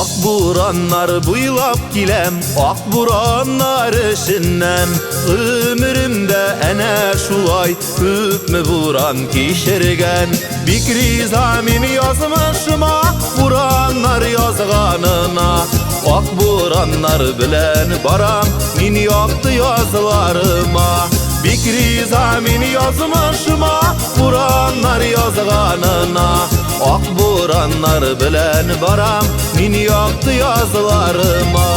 Ак бураннар буйлап киләм, ак бураннар эченнән. Гомеремдә әнә шулай күпме буран кичергән. Бик риза мин язмышыма, бураннар язганына. Ак бураннар белән барам мин якты язларыма. Бик риза мин язмышыма, бураннар язганына. Ак бураннар белән барам мин якты язларыма.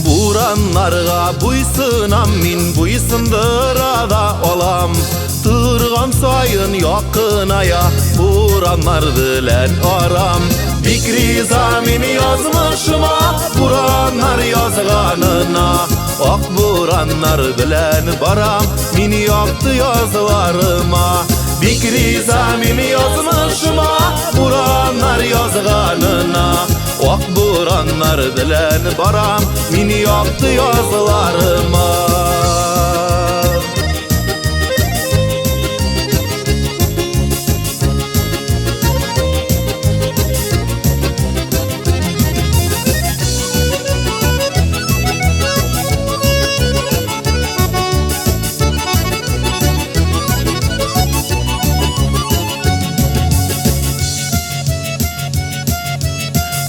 Бураннарга буйсынам мин, буйсындыра да алам. Торган саен якыная бураннар белән арам. Бик риза мин язмышыма, бураннар язганына. Ак бураннар белән барам мин якты язларыма. Бик риза мин язмышыма, бураннар язганына. Ак бураннар белән барам мин якты язларыма.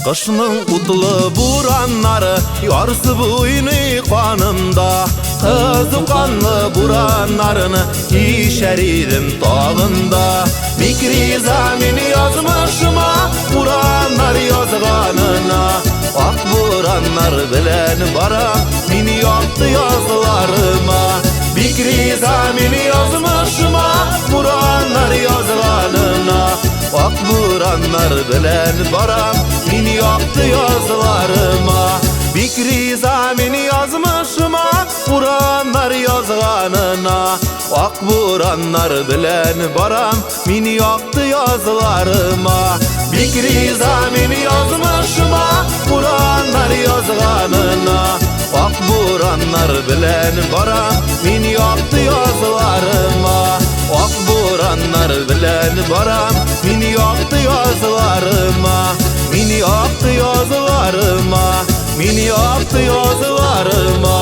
Кышның утлы бураннары ярсып уйный канымда. Кызу канлы бураннарны кичәр идем тагын да. Бик риза мин язмышыма, бураннар язганына. Ак бураннар белән барам мин якты язларыма. Бик риза мин язмышыма, бураннар язганына. Ак бураннар белән барам мин якты язларыма. Бик риза мин язмышыма, бураннар язганына. Ак бураннар белән барам мин якты язларыма. Бик риза мин язмышыма, бураннар язганына. Ак бураннар белән барам мин якты язларыма. Ак бураннар белән барам мин якты язларыма. Мин якты язларыма, мин якты язларыма.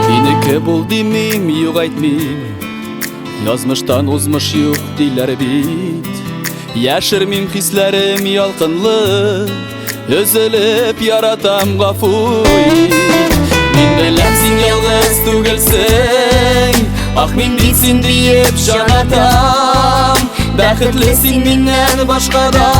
Минеке бул димим, юк әйтмим. Язмыштан узмыш юк диләр бит. Яшермим хисләрем ялкынлы, өзелеп яратам, гафу ит. Мин беләм, син ялгыз түгелсең. Ах, мин бит син диеп җан атам. Бәхетле син миннән башка да.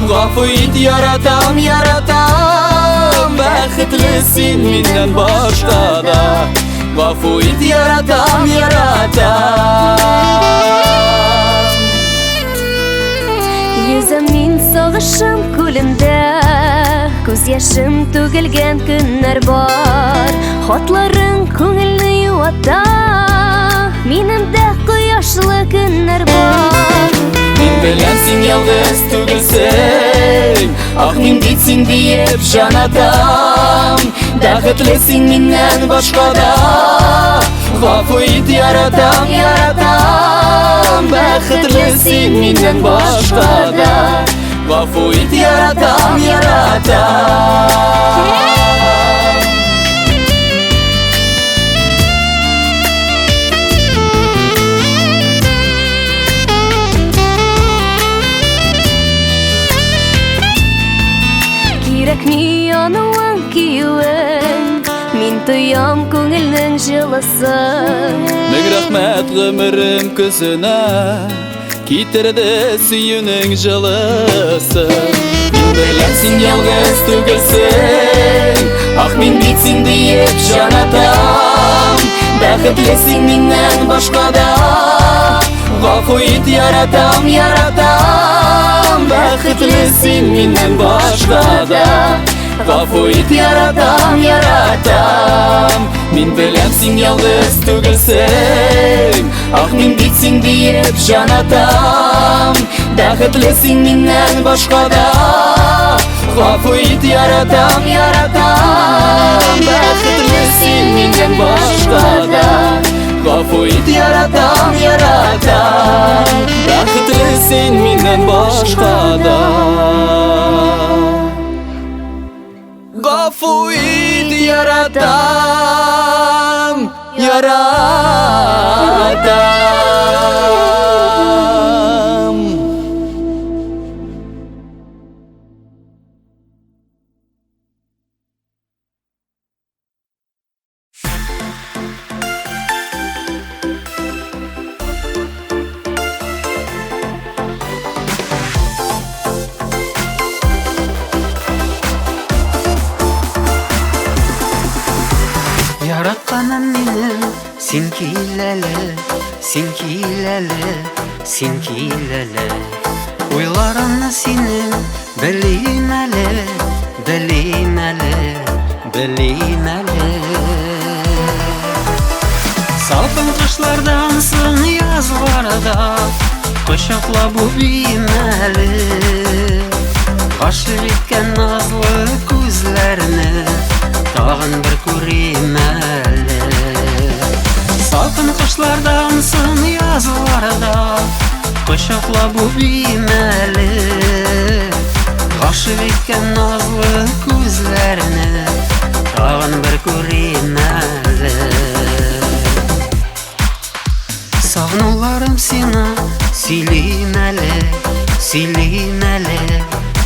Гафу ит, яратам, яратам. Бәхетле син миннән башка да. Гафу ит, яратам, яратам. Йөзем мин сагышым күлендә, күз яшем түгелгән көннәр бар. Хатларың күңелне юата, минем дә кояшлы көннәр бар. Мин беләм, син ялгыз түгелсең. Ах, мин бит син диеп җан атам. Бәхетле син миннән башка да. Гафу ит, яратам, яратам, бәхетле син миннән башка да. Гафу ит, яратам, яратам. Кирәкми януың, киюең, мин тоям күңелнең җылысын. Мең рәхмәт гомерем көзенә, китерде сөюнең җылысы. Мин беләм, син ялгыз түгелсең, ах, мин бит син диеп җан атам. Бәхетле син миннән башка да. Гафу ит, яратам, яратам, бәхетле син миннән башка да. Гафу ит, яратам, яратам. Мин беләм, син ялгыз түгелсең, ах, мин бит син диеп җан атам. Бәхетле син миннән башка да. Гафу ит, яратам, яратам, бәхетле син миннән башка да. Гафу ит, яратам, яратам, бәхетле син миннән башка да. Гафу ит, яратам, яратам. Яратканым минем, син кил әле, син кил әле, син кил әле. Уйларыңны синең белим әле, белим әле, белим әле. Салкын кышлардан соң язларда кочаклап үбим әле. Гашыйк иткән назлы күзләрне тагын бер күрим әле. Салкын кышлардан соң язларда кочаклап үбим әле. Гашыйк иткән назлы күзләрне тагын бер күрим әле. Сагынуларым сиңа сөйлим әле, сөйлим әле,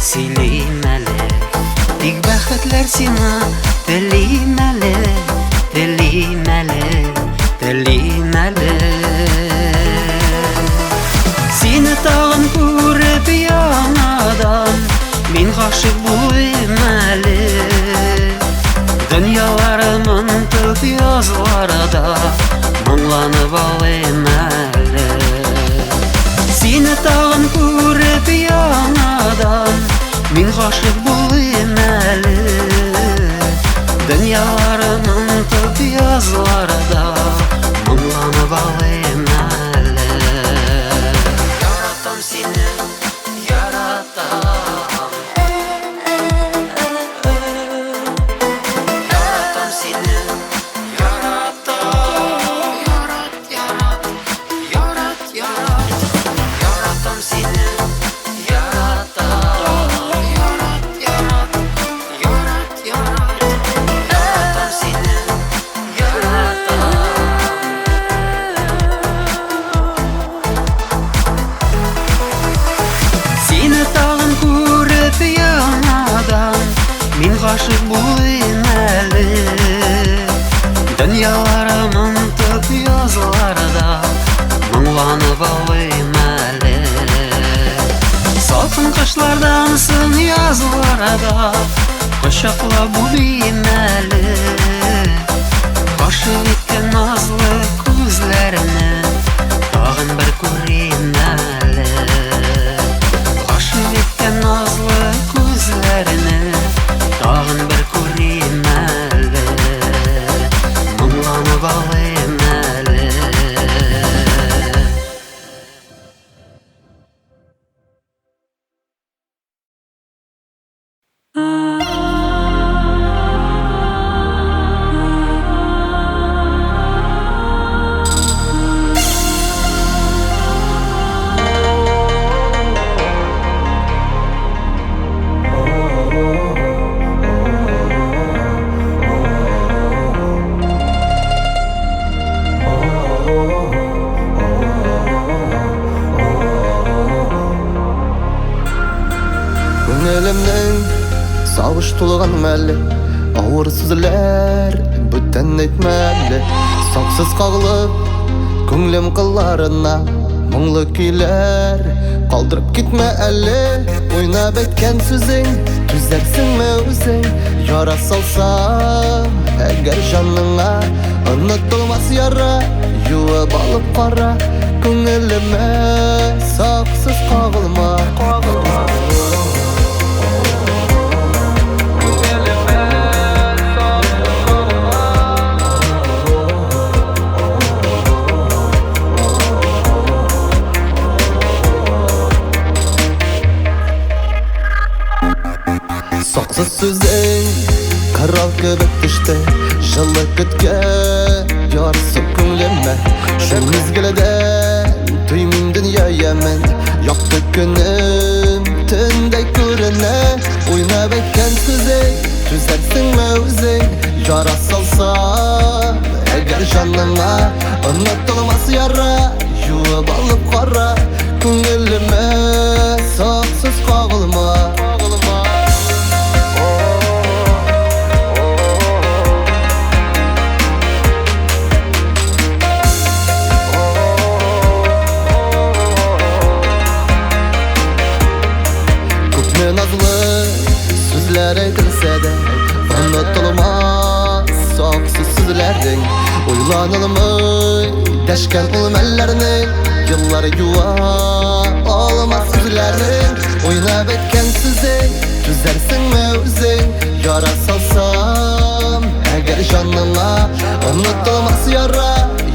сөйлим әле. Тик бәхетләр сиңа телим әле, телим әле, телим әле. Сине тагын күреп яңадан мин гашыйк булыйм әле. Дөньяларым онытып язларда моңланып алыйм әле. Сине тагын күреп яңадан мин гашыйк булыйм әле. Дөньяларым онытып язларда моңланып алыйм әле. Яратам сине, яратам. Яратам сине, яратам. Ярат, ярат, ярат, ярат. Яратам сине, яратам. Ярат, ярат, ярат, ярат. Яратам сине, яратам. Сине тагын күреп яңадан мин гашыйк булыйм әле. Дөньяларым онытып язларда моңланып алыйм әле. Салкын кышлардан соң язларда кочаклап үбим әле. Гашыйк иткән назлы күзләрне тагын бер күрим әле. Гашыйк иткән назлы күзләрне тагын бер күрим әле. Моңланып алыйм әле. Тулган мәле, авыр сүзләр бүтән әйтмә әле. Саксыз кагылып, күңлем кылларына моңлы көйләр калдырып китмә әле. Уйнап әйткән сүзең, түзәрсеңме үзең? Яра салсам, әгәр җаныңа, онытылмас яра, юып алып кара, күңелемә саксыз кагылма. Кагылма. Саксыз сүзең корал кебек төште, җылы көткән ярсу күңелемә. Шул мизгелдән тоймыйм дөнья ямен, якты көнем төндәй күренә. Уйнап әйткән сүзең, түзәрсеңме үзең? Яра салсам, әгәр җаныңа, онытылмас яра, юып алып кара, күңелемә саксыз кагылма. Күпме назлы сүзләр әйтелсә дә, онытылмас саксыз сүзләрең. Уйланылмый дәшкән ул мәлләрнең, еллар юа алмас сүзләрең. Уйнап әйткән сүзең, түзәрсеңме үзең? Яра салсам, әгәр җаныңа, онытылмас яра,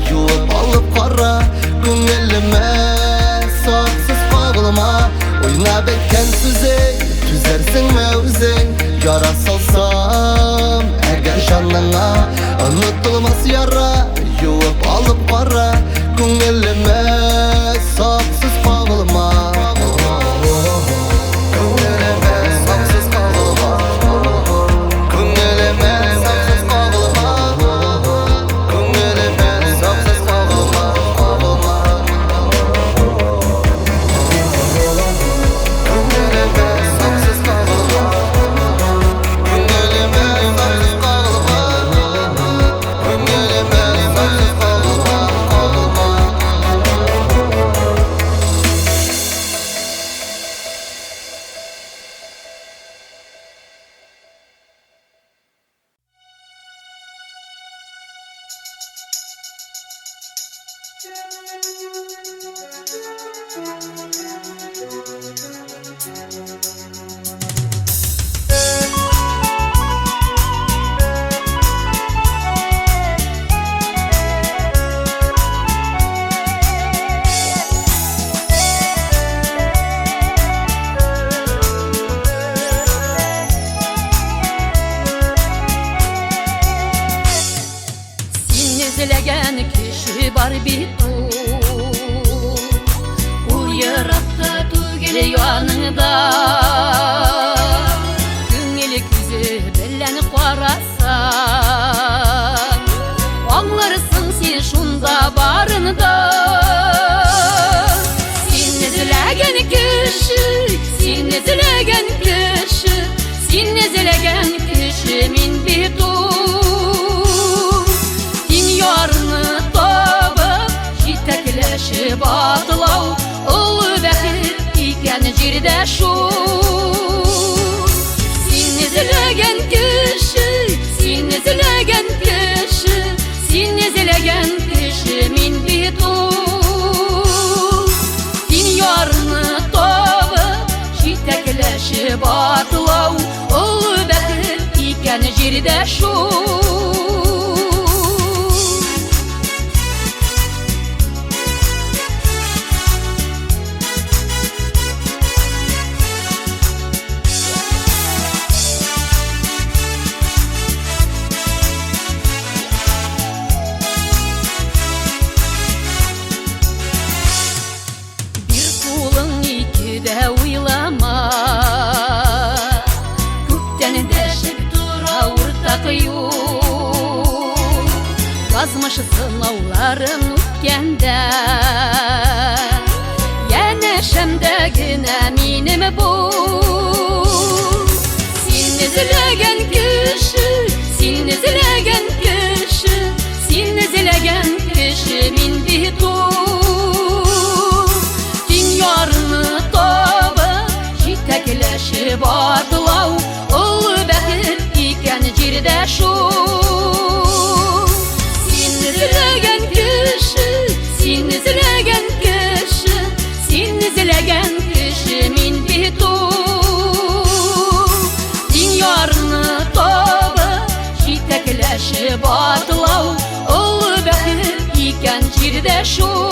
юып алып кара, күңелемә саксыз кагылма. Уйнап әйткән сүзең, түзәрсеңме үзең? Яра салсам, әгәр җаныңа, онытылмас яра, юып алып кара, күңелемә саксыз кагылма. Күңелемә саксыз кагылма. Күңелемә саксыз кагылма. Күңелемә саксыз кагылма. Кагылма. Күңелемә саксыз кагылма. Күңелемә саксыз кагылма. Күңелемә саксыз кагылма. Кагылма. Син эзләгән кеше бар бит ул. Ул еракта түгел, яныңда. Күңел күзе белән карасаң, аңларсың син шунда барында. Син эзләгән кеше, син эзләгән кеше, син эзләгән кеше мин бит ул. Син ярны табып, җитәкләшеп атлау, олы бәхет икән җирдә шул. Син эзләгән кеше, син эзләгән кеше, син эзләгән кеше мин бит ул. Син ярны табып, җитәкләшеп атлау, олы бәхет икән җирдә шул. Бир кулың ике дә уйлама, күктән дәшеп тора уртак юл. Язмыш сынауларын үткәндә, янәшәмдә генә минем бул. Син эзләгән кеше, син эзләгән кеше, син эзләгән кеше мин бит ул. Тиң ярны табып, җитәкләшеп атлау, олы бәхет икән җирдә шул. Син эзләгән кеше, син эзләгән кеше, син эзләгән кеше мин бит ул. Тиң ярны табып, җитәкләшеп атлау, олы бәхет икән җирдә шул.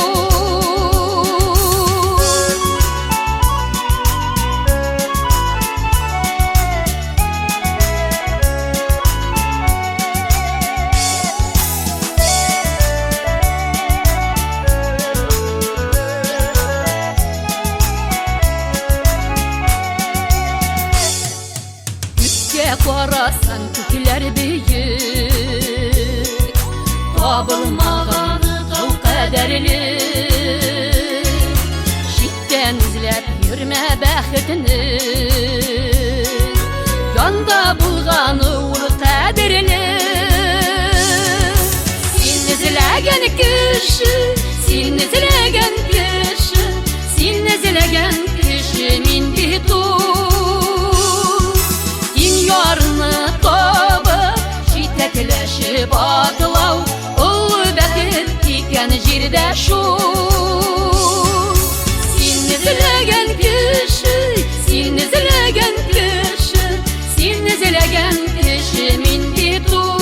Күккә карасаң, күкләр бөек, табылмаганы тау кадәрле. Читтән эзләп йөрмә бәхетне, янда булганы ул кадерле. Син эзләгән кеше, син эзләгән кеше, син эзләгән кеше мин бит ул. Тиң ярны табып, җитәкләшеп атлау, олы бәхет икән җирдә шул. Син эзләгән кеше, син эзләгән кеше, син эзләгән кеше мин бит ул.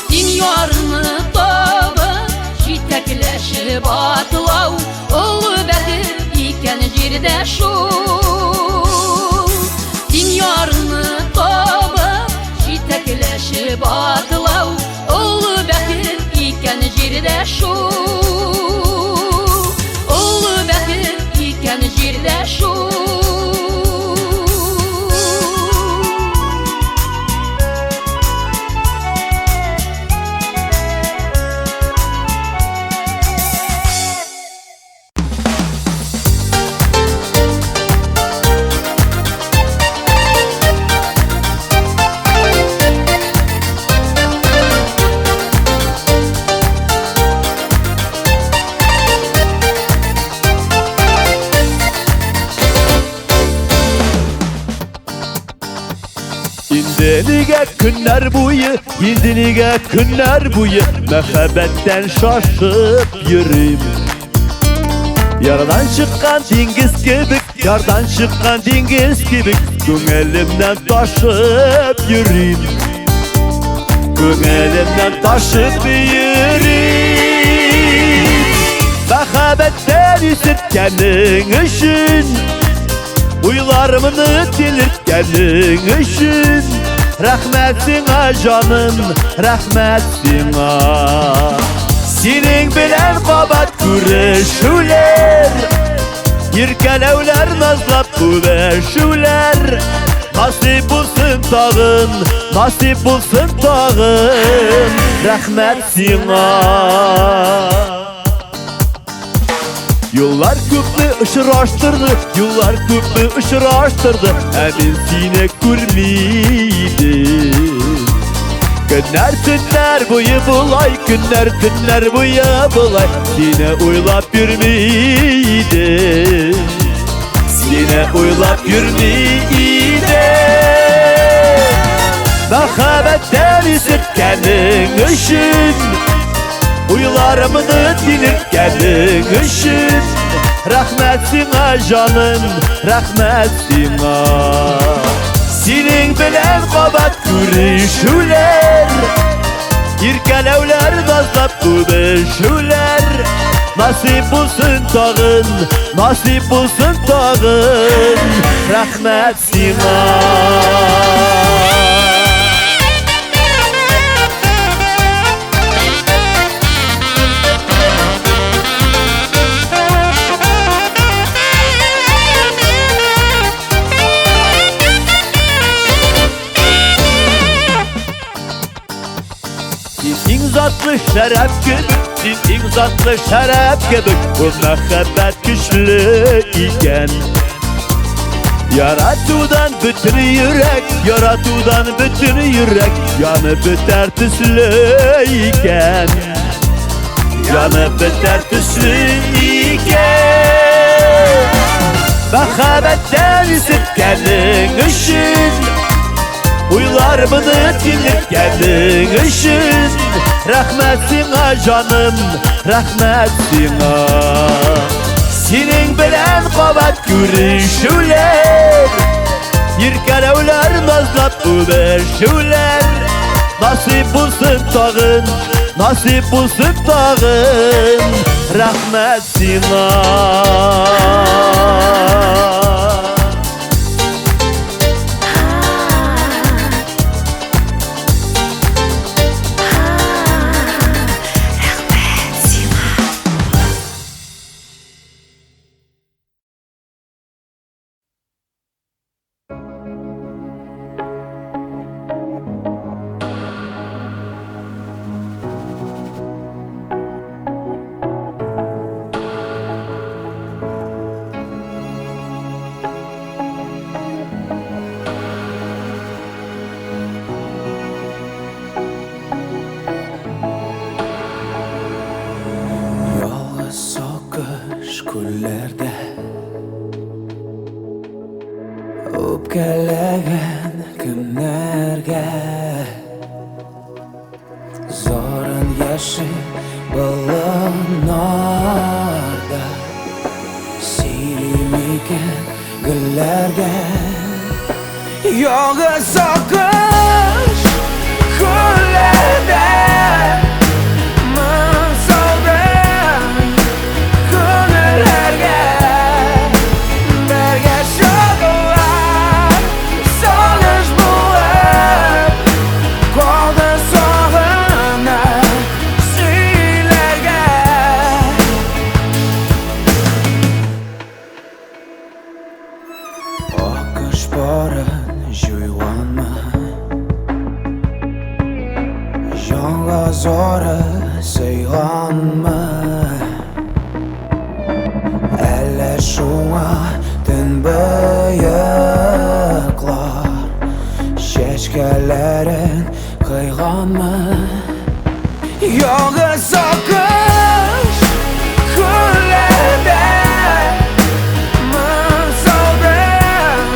Тиң ярны табып, җитәкләшеп атлау, олы бәхет икән җирдә шул. Тиң ярны табып, җитәкләшеп атлау, олы бәхет икән җирдә шул. Олы бәхет икән җирдә шул. Инде нигә көннәр буе, инде нигә көннәр буе мәхәббәттән шашып йөрим. Ярдан чыккан диңгез кебек, ярдан чыккан диңгез кебек, күңелемнән ташып йөрим. Күңелемнән ташып йөрим. Мәхәббәттән исерткәнең өчен, уйларымны тилерткәнең өчен, рәхмәт сиңа, җаным, рәхмәт сиңа. Синең белән кабат күрешүләр, иркәләүләр, назлап күбәшүләр насыйп булсын тагын, насыйп булсын тагын, рәхмәт сиңа. Юллар күпне очраштырды, юллар күпне очраштырды, ә мин сине күрми идем. Көннәр, төннәр буе болай, көннәр, төннәр буе болай, сине уйлап йөрми идем. Сине уйлап йөрми идем. Мәхәббәттән исерткәнең өчен, уйларымны тилерткәнең өчен, рәхмәт сиңа, җаным, рәхмәт сиңа. Синең белән кабат күрешүләр, иркәләүләр, назлап күбешүләр насыйп булсын тагын, насыйп булсын тагын, рәхмәт сиңа. Син иң затлы шәраб кебек, син иң затлы шәраб кебек, бу мәхәббәт көчле икән. Яратудан бөтен йөрәк, яратудан бөтен йөрәк янып бетәр төсле икән. Янып бетәр төсле икән. Мәхәббәттән исерткәнең өчен, уйларымны тилерткәнең өчен, рәхмәт сиңа, җаным, рәхмәт сиңа. Синең белән кабат күрешүләр, иркәләүләр, назлап үбешүләр насыйп булсын тагын, насыйп булсын тагын, рәхмәт сиңа. Ялгыз сагыш күлләрдә үпкәләгән кемнәргә, Зарын яшел болыннарда сөйли микән гөлләргә. Ялгыз сагыш күлләрдә моң салдым күңелләргә, бергә чагылар сагыш булып калды сагынып сөйләргә. Акыш барын җуйганмы, җанга зары сыйганмы, әллә шуңа төнбоеклар чәчкәләрен кыйганмы? Ялгыз сагыш күлләрдә моң салдым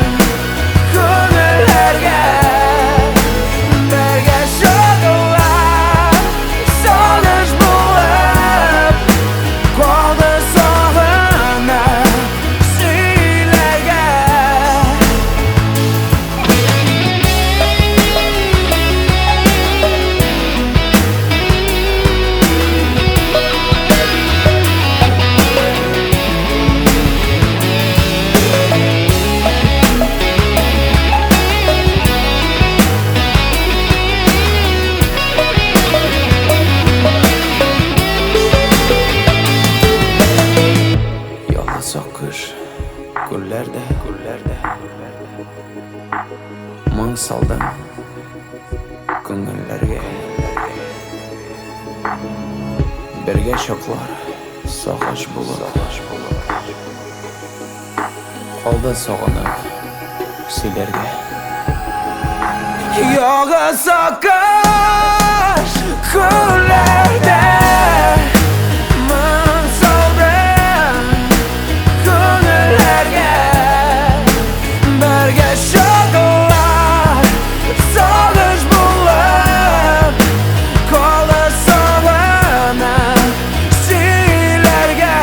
күңелләргә, бергә чагылар сагыш булып калды сагынып сөйләргә. Ялгыз акыш күлләрдә, күлләрдә моң салдым күңелләргә, бергә чаклар сагыш булып калды сагынып сөйләргә. Ялгыз акыш күлләрдә моң салдым күңелләргә, бергә чагылар сагыш булып калды сагынып сөйләргә.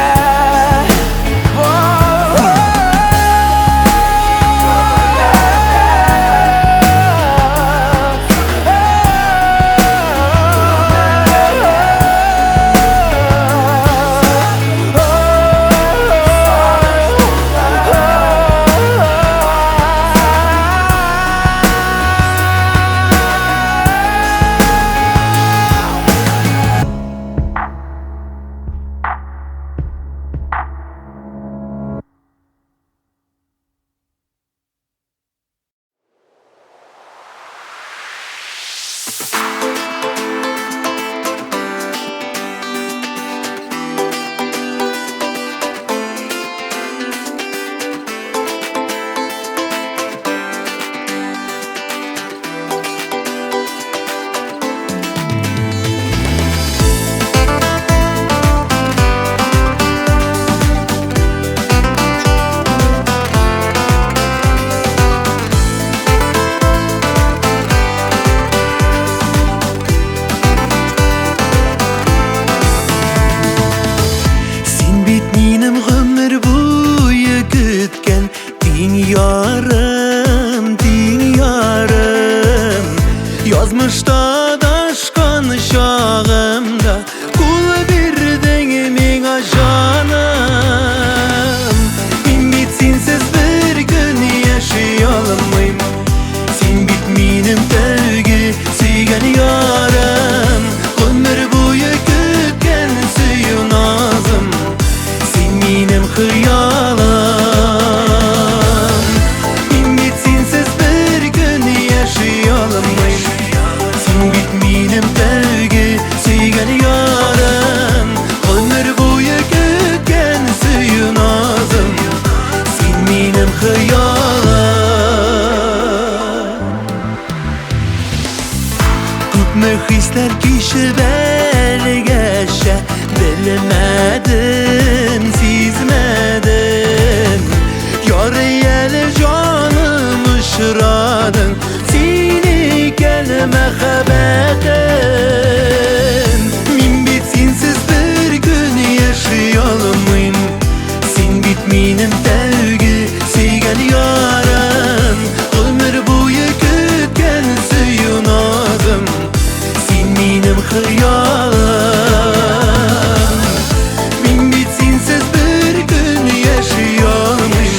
Әлегәчә белмәдем, сизмәдем. Ярый әле җаным очрадың, син икән мәхәббәтем. Мин бит синсез бер көн яши алмыйм. Син бит минем тәүге сөйгән ярым, гомер буе көткән сөю назым. Син минем хыялым. Мин бит синсез бер көн яши алмыйм.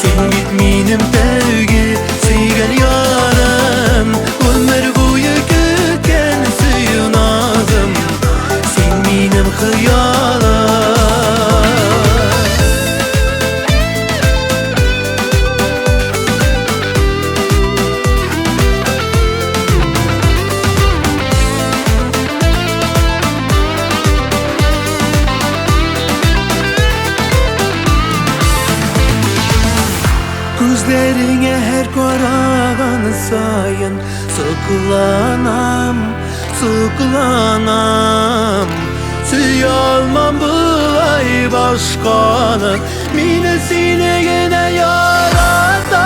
Син бит минем тәүге сөйгән ярым, гомер буе көткән сөю назым. Син минем хыялым. Күзләреңә һәр караган саен сокланам, сокланам. Сөя алмам болай башканы, мине сине генә яратам.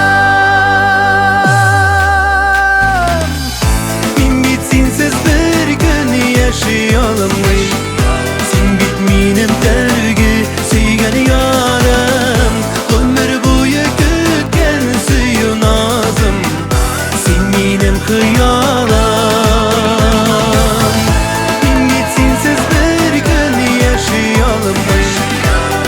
Мин бит синсез бер көн яши алмыйм. Син бит минем тәүге сөйгән ярым, гомер буе көткән сөю назым. Син минем хыялым. Мин бит синсез бер көн яши алмыйм.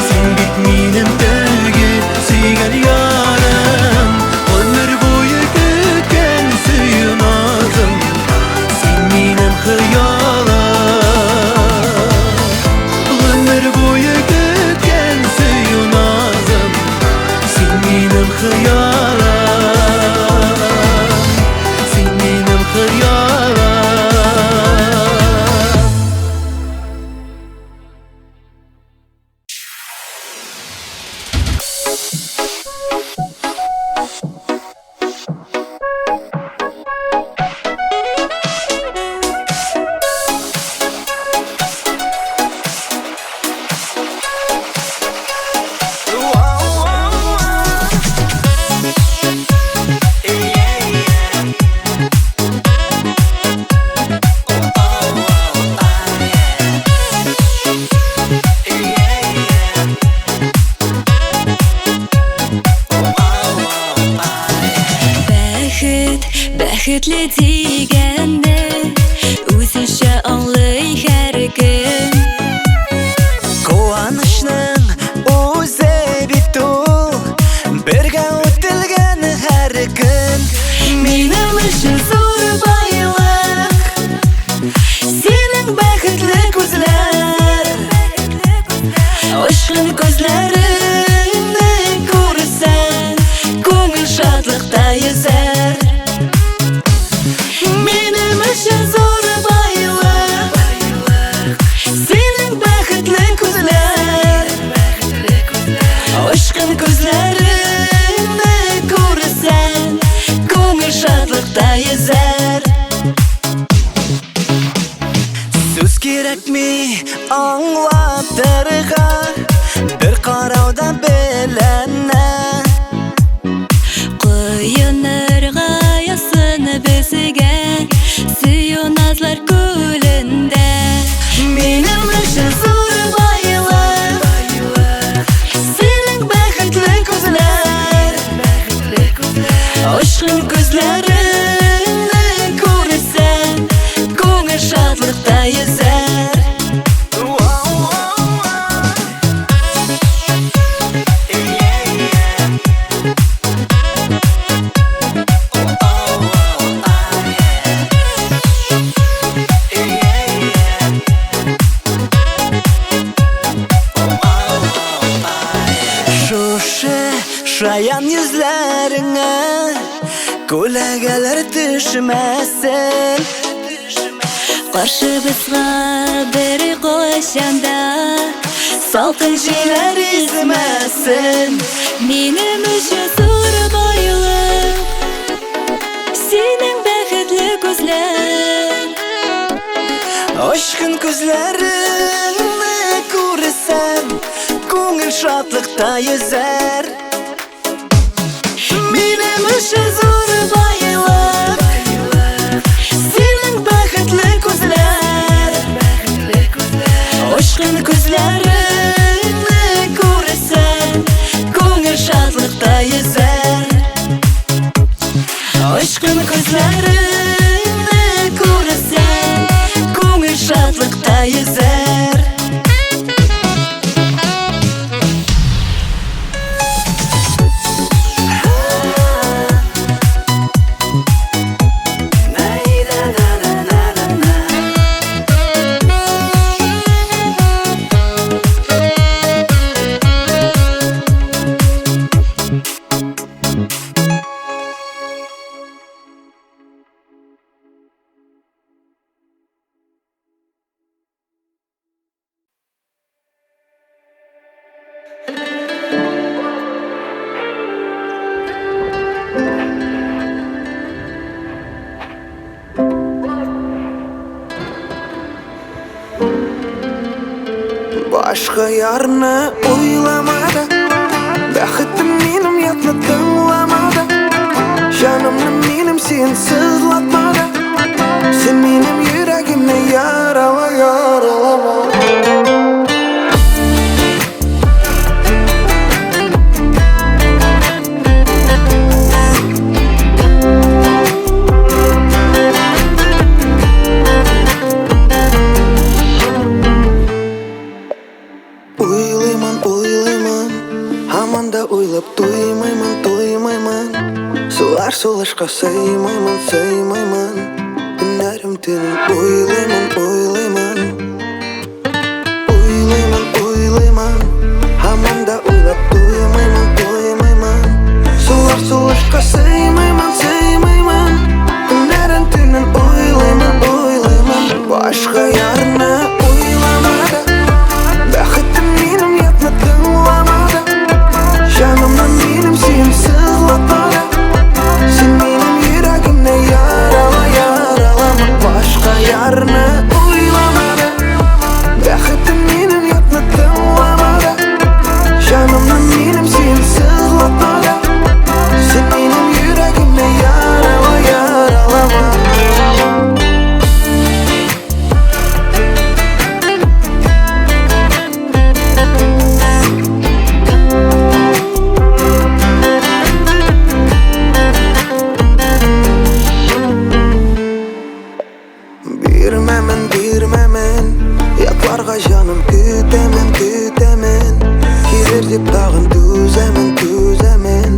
Син бит минем тәүге сөйгән ярым, гомер буе көткән сөю назым. Син минем хыялым. Гомер буе көткән сөю назым. Син минем хыялым. Син минем хыялым. Бәхет, бәхетле дигәнне үзенчә аңлый һәркем. Куанычның үзе бит ул, бергә үтелгән һәр көн. Минем өчен зур байлык синең бәхетле күзләр. Очкын күзләреңне күрсәң, күңел шатлыкта йөзәр. Минем өчен зур байлык синең бәхетле күзләр. Очкын күзләреңне күрсәң, күңел шатлыкта йөзәр. Сүз кирәкми аңлатырга, бер карауда беленә. Коенырга язсын безгә сөю назлар күлендә. Минем өчен зур байлык синең бәхетле күзләр. Очкын күзләреңне күрсәң, күңел шатлыкта йөзәр. Шушы шаян йөзләреңә күләгәләр төшмәсен. Каршыбызга бер кайчан да салкын җилләр измәсен. Минем өчен зур байлык синең бәхетле күзләр. Очкын күзләреңне күрсәм, күңел шатлыкта йөзәр. Минем өчен зур байлык, синең бәхетле күзләр. Очкын күзләреңне күрсәм, күңел шатлыкта йөзәр. Очкын күзләреңне күрсәм, күңел шатлыкта йөзәр. Башка ярны уйламады, Бәхетем минем ятны тыңламады, Җанымны минем син сызлатмады, Син минем йөрәгемне ярала, яралама. Уйлыймын, уйлыймын, һаман да уйлап туймыймын, туймыймын. Сулар сулышка сыймыймын, сыймыймын. Көннәрем төнем уйлыймын, уйлыймын. Уйлыймын, уйлыймын, һаман да уйлап туймыймын, туймыймын. Сулар сулышка сыймыймын, сыймыймын. Көннәрем төнем уйлыймын, уйлыймын. Башка ярны уйламады, Бәхетем минем ятны тыңламады, Җанымны минем син сызлатмады, Син минем йөрәгемне ярала, яралама. Башка ярны уйламады, Бәхетем минем ятны тыңламады, Җанымны минем син сызлатмады, Син минем йөрәгемне ярала, яралама. Бирмәмен, бирмәмен, ятларга җаным көтәмен, көтәмен. Килер дип тагын түзәмен, түзәмен.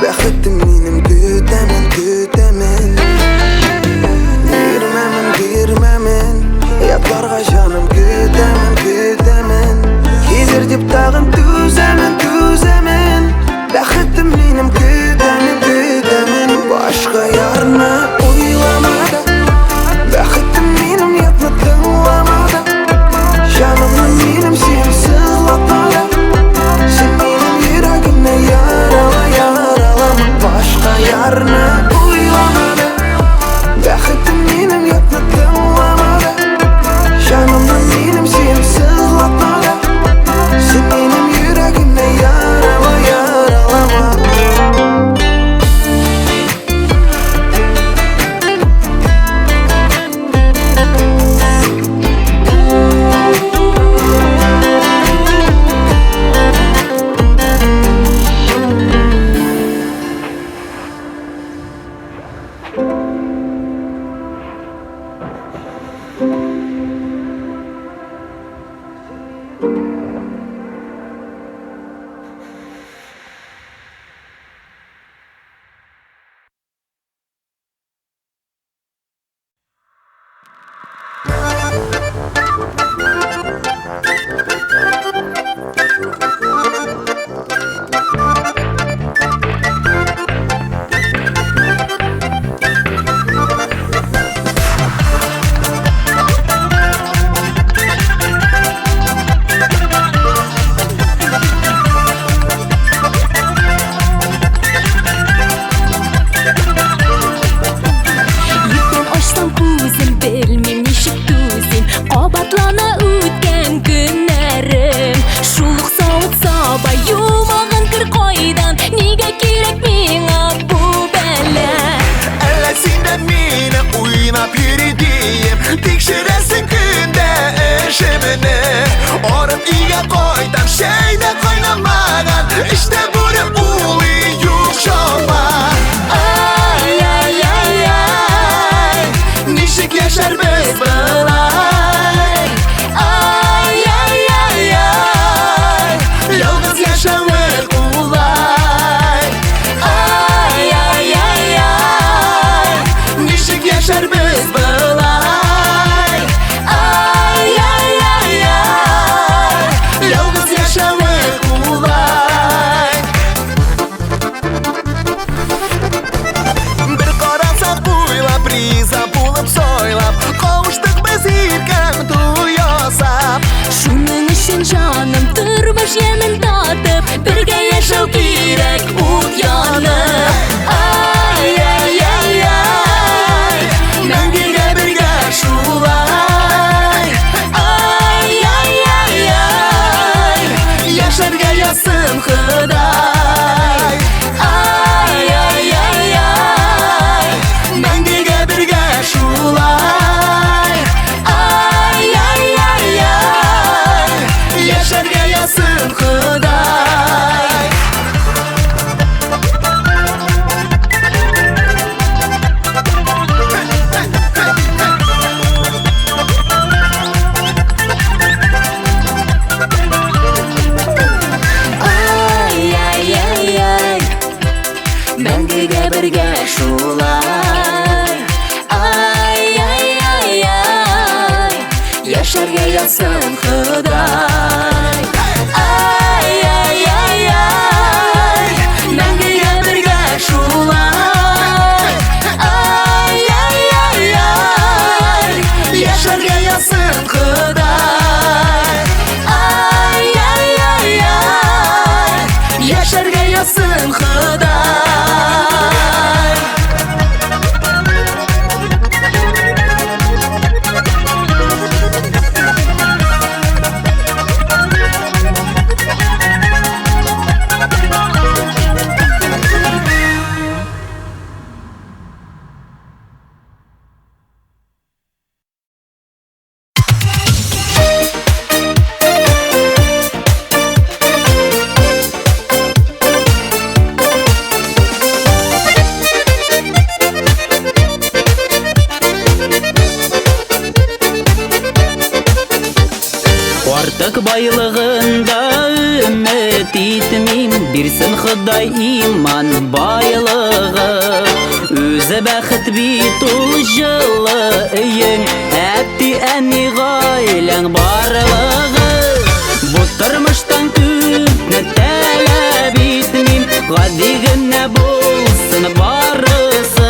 Бәхетем минем көтәмен, көтәмен. Бирмәмен, бирмәмен, ятларга җаным көтәмен, көтәмен. Килер дип тагын түзәмен, түзәмен. Бәхетем минем көтәмен, көтәмен. Башка ярны уйламады, Бәхетем минем ятны тыңламады, Җанымны минем син сызлатмады, Син минем йөрәгемне ярала, яралама. Башка ярны уйламады, Бәхетем минем ятны тыңламады, Җанымны минем син сызлатмады, Син минем йөрәгемне ярала, Ашыгып өйгә кайтам, чәй дә кайнамаган. Эштә бүре улый, юк чама. Ай-яй-яй-яй, ничек яшәрбез болай? Ай-яй-яй-яй, ялгыз яшәве кулай. Ай-яй-яй-яй, ничек яшәрбез болай? Ай-яй-яй-яй, ялгыз яшәве кулай. Бер карасак буйлап, риза булып сойлап, кавыштык без иркәм туй ясап. Шуның өчен җаным тормыш ямен татып, бергә яшәү кирәк ут янып. Ай-яй-яй-яй, мәңгегә бергә шулай. Ай-яй-яй-яй, яшәргә язсын Ходай. Ай-яй-яй-яй, мәңгегә бергә шулай. Ай-яй-яй-яй, яшәргә язсын Ходай. Ай-яй-яй-яй, мәңгегә бергә шулай. Ай-яй-яй-яй, яшәргә язсын Ходай. Ай-яй-яй-яй, мәңгегә бергә шулай. Ай-яй-яй-яй, яшәргә язсын Ходай. Ай-яй-яй-яй, яшәргә язсын Ходай. Артык байлыгында өмет итмим, бирсен Ходай иман байлыгы. Үзе бәхет бит ул җылы өең, әти-әни гаиләң барлыгы. Бу тормыштан күпне таләп итмим, гади генә булсын барысы.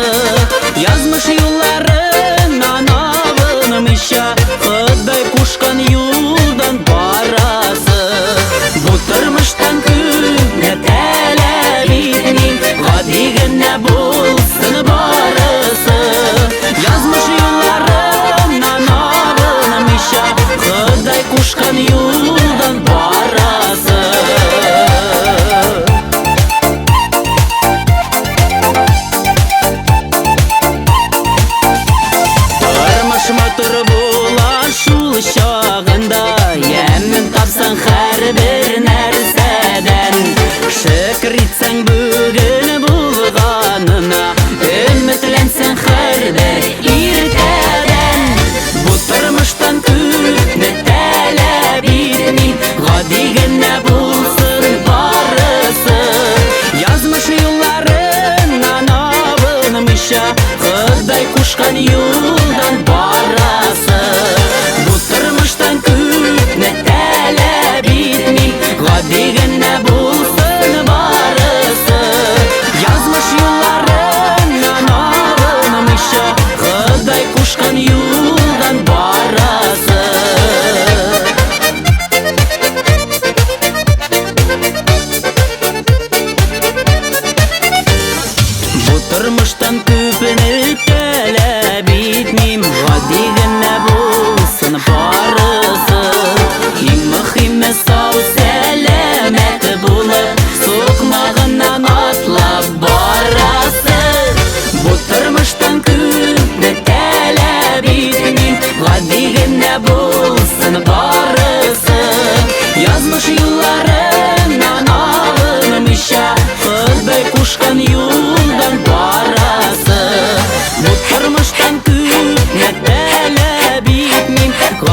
Язмыш юлларыннан абынмыйча, Ходай кушкан юлдан барасы. Бу тормыштан күпне таләп итмим, гади генә булсын барысы. Язмыш юлларыннан абынмыйча, Ходай кушкан юлдан барасы. Тормыш матур була шул чагында, ямен тапсаң һәрбер нәрсәдән. Шөкер итсәң бүген булганына, өметләнсәң һәрбер иртәдән. Бу тормыштан күпне таләп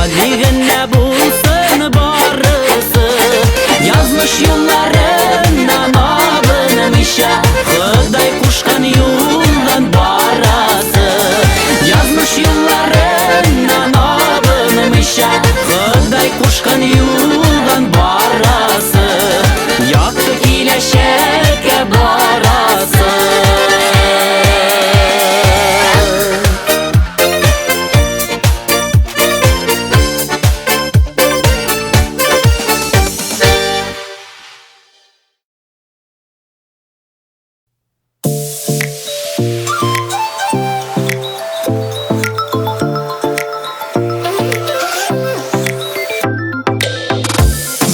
Гади генә булсын барысы. Язмыш юлларыннан абынмыйча, Ходай кушкан юлдан барасы. Язмыш юлларыннан абынмыйча, Ходай кушкан юлдан барасы. Якты киләчәккә барасы.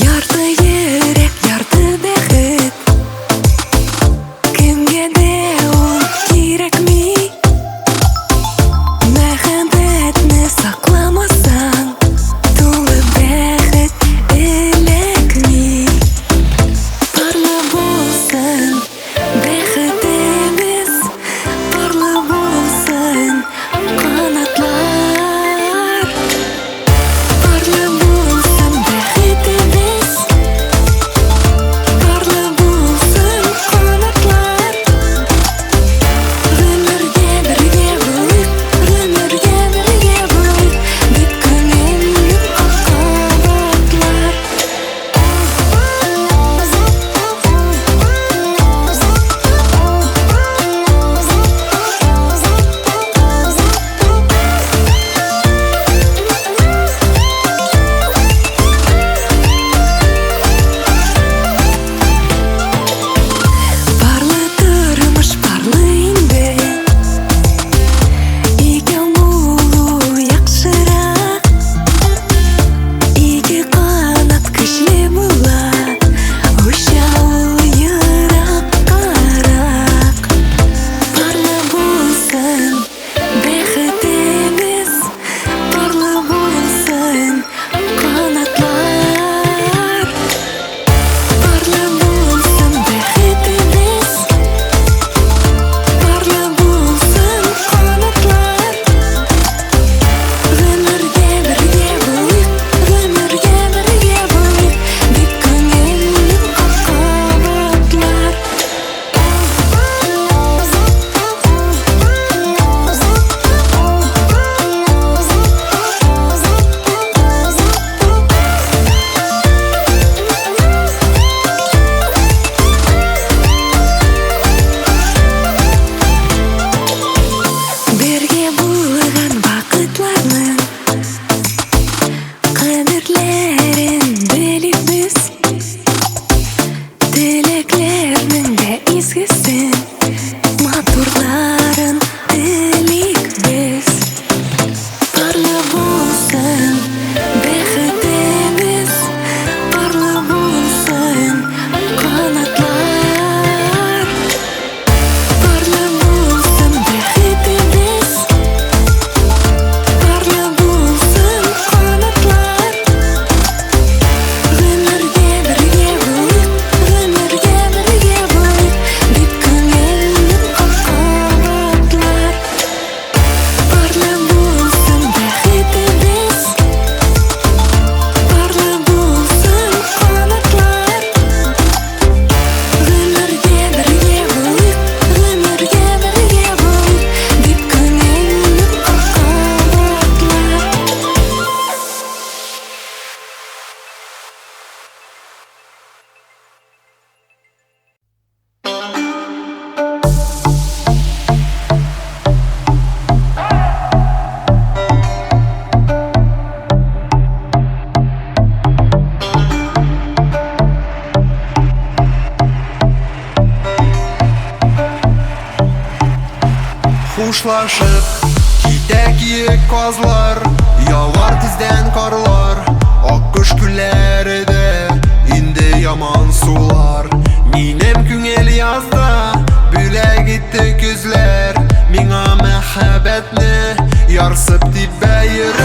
Ярты йөрәк, ярты бәхет. Кемгә дә ул кирәкми. Мәхәббәтне сакламасаң, тулы бәхет эләкми. Парлы булсын бәхетебез, парлы булсын канатлар. Парлы булсын бәхетебез, парлы булсын канатлар. Гомергә бергә булыйк, гомергә бергә булыйк, дип күңелем кабатлар. Парлы тормыш парлы инде, икәү булу яхшырак. Ике канат көчле була, оча ул ераккарак. Парлы булсын бәхетебез, парлы булсын канатлар. Парлы булсын бәхетебез, парлы булсын канатлар. Гомергә бергә булыйк, гомергә бергә булыйк, дип күңелем кабатлар. Бергә булган вакытларның кадерләрен белик без. Теләкләрнең дә изгесен, матурларын телик без. Парлы булсын бәхетебез, парлы булсын канатлар. Парлы булсын бәхетебез, парлы булсын канатлар. Гомергә бергә булыйк, гомергә бергә булыйк, дип күңелем кабатлар. Парлы булсын бәхетебез, парлы булсын канатлар. Гомергә бергә булыйк, гомергә бергә булыйк, дип күңелем кабатлар. Хушлашып китә киек казлар, явар тиздән карлар, Аккош күлләре дә инде яман сулар. Минем күңел язда бүләк итте көзләр, миңа мәхәббәтне ярсып тибә йөрәк.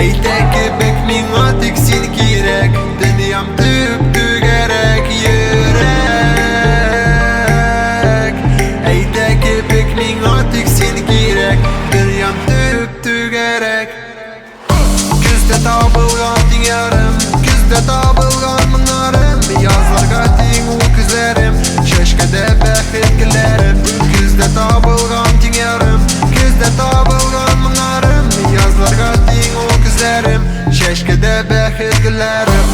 Әйтә кебек миңа тик син кирәк, дөньям төп-түгәрәк йөрәк. Әйтә кебек миңа тик син кирәк, дөньям төп-түгәрәк. Чәчкәдә бәхет гөлләрем.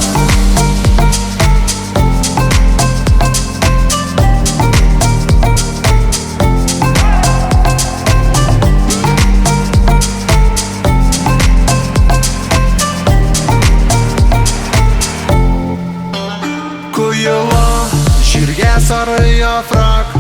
Коела җиргә сары яфрак,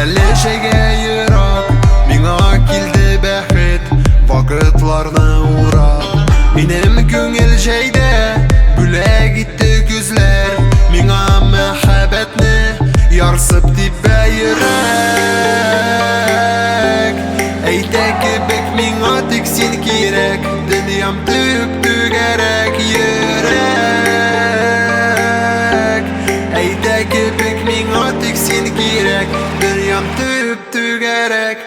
әле җәйгә ерак. Миңа килде бәхет, вакытларны урап. Минем күңел җәйдә бүләк итте күзләр. Миңа мәхәббәтне ярсып тибә йөрәк. Әйтә кебек миңа тик син кирәк, дөньям түп-түгәрәк йөрәк. Әйтә кебек миңа тик син кирәк, дөньям түп-түгәрәк.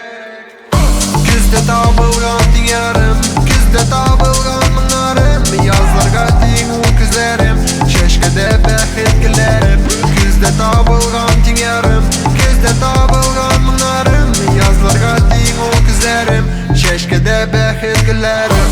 Көздә табылган тиң ярым, көздә табылган моңнарым, язларга тиң ул күзләрем, чәчкәдә бәхет гөлләрем. Көздә табылган тиң ярым, көздә табылган моңнарым, язларга тиң ул күзләрем, чәчкәдә бәхет гөлләрем.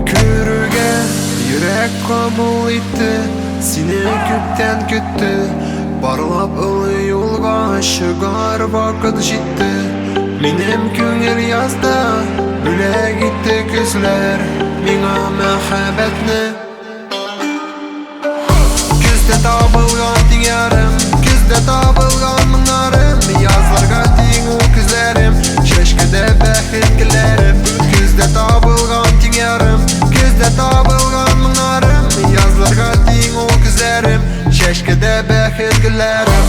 Күрүгә йөрәк кабул итте, сине күптән көтте. Барлап олы юлга чыгар вакыт җитте. Минем күңел язда бүләк итте көзләр миңа мәхәббәтне. Көздә табылган тиң ярым, көздә табылган моңнарым, язларга тиң ул күзләрем, чәчкәдә бәхет гөлләрем. Көздә табылган тиң ярым, көздә табылган моңнарым, язларга тиң ул күзләрем, чәчкәдә бәхет гөлләрем.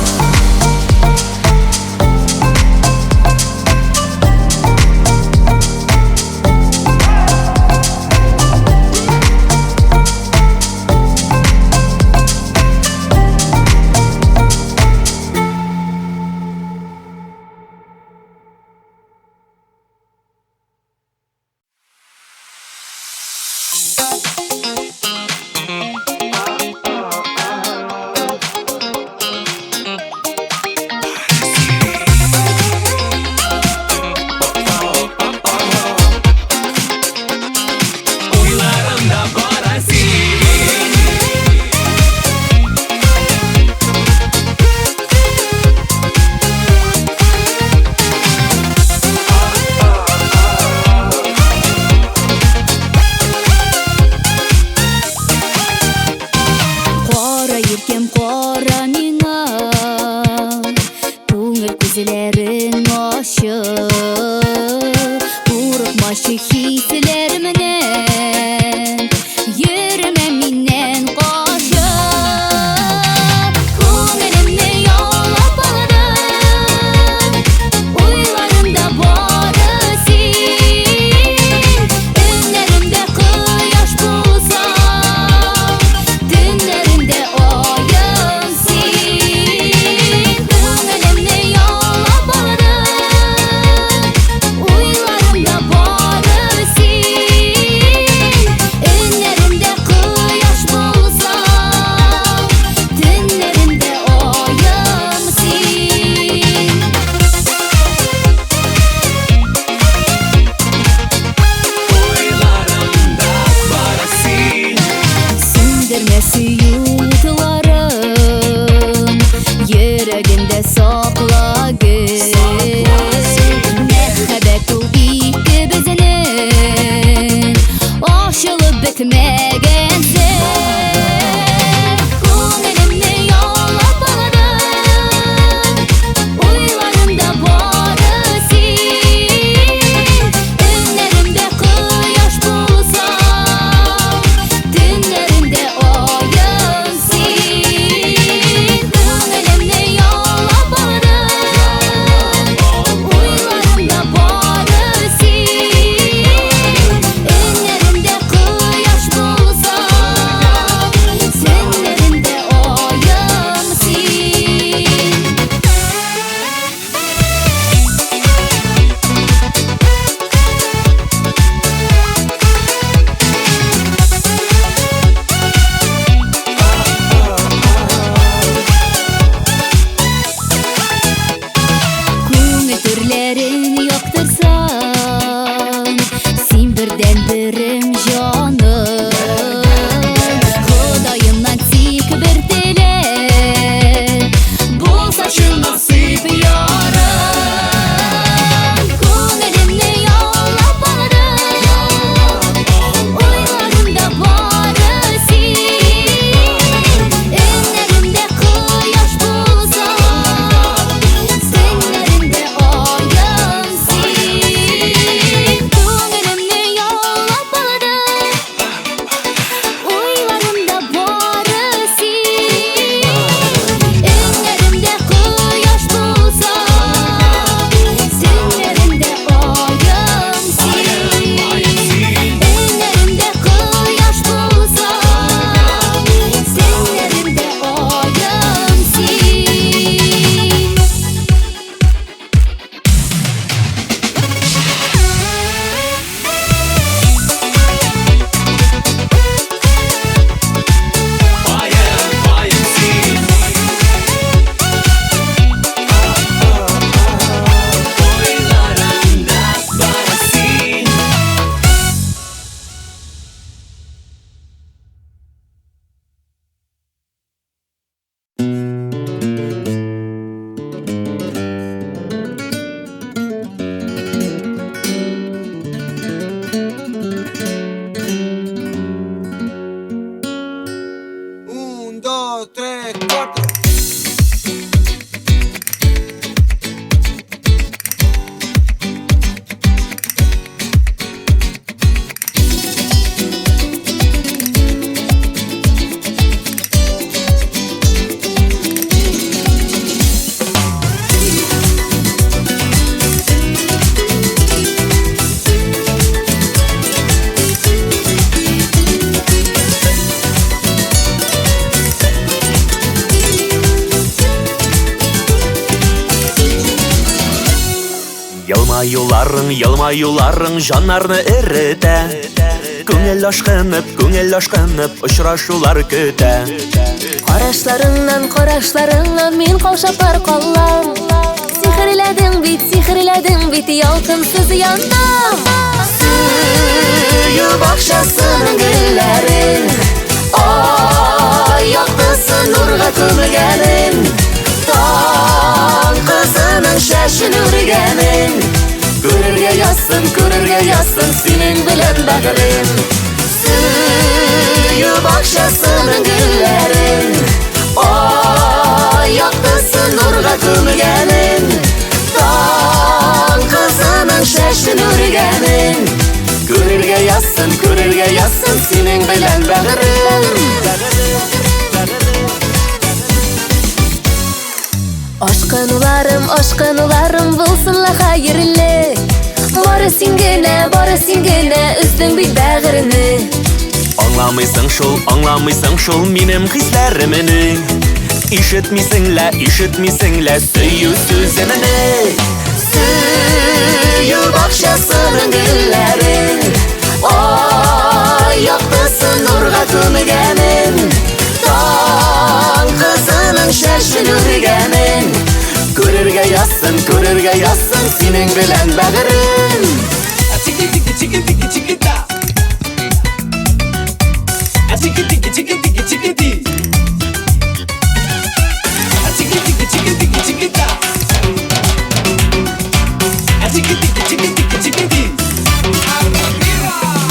Уйларымда бары син. Кара иркем, кара миңа, күңел күзләрең ачып, курыкмачы хисләремнән, йөрмә миннән качып. Күңелемне яулап алдың, уйларымда бары син. Өннәремдә кояш булсаң, төннәремдә аем син. Күңелемне яулап алдың, уйларымда бары син. Өннәремдә кояш булсаң, төннәремдә аем син. Уйларымда бары син. Сүндермә сөю утларын, йөрәгемдә сакла гел. Мәхәббәт ул икебезнең ачылып бетмәгән сер. Күңелемне яулап алдың, уйларымда бары син. Өннәремдә кояш булсаң, төннәремдә аем син. Күңелемне яулап алдың, уйларымда бары син. Өннәремдә кояш булсаң, Елмаюларың, елмаюларың җаннарны эретә. Күңел ашкынып, күңел ашкынып очрашулар көтә. Карашларыңнан, карашларыңнан мин каушап калам. Сихерләдең бит, сихерләдең бит, ялкынсыз янам. Сөю бакчасының гөлләрен, ай яктысы нурга күмгәнен, таң кызының чәчен үргәнен. Күрергә язсын, күрергә язсын синең белән бәгырем. Сөю бакчасының гөлләрен, ай яктысы нурга күмгәнен, таң кызының чәчен үргәнен. Күрергә язсын, күрергә язсын синең белән бәгырем. Ашкынуларым, ашкынуларым булсын ла хәерле. Бары син генә, бары син генә өздең бит бәгырьне. Аңламыйсың шул, аңламыйсың шул минем хисләремне. Ишетмисең лә, ишетмисең лә сөю сүземне. Сөю бакчасының гөлләрен, ай яктысы нурга күмгәнен, таң кызының чәчен үргәнен. Күрергә язсын, күрергә язсын синең белән бәгырем.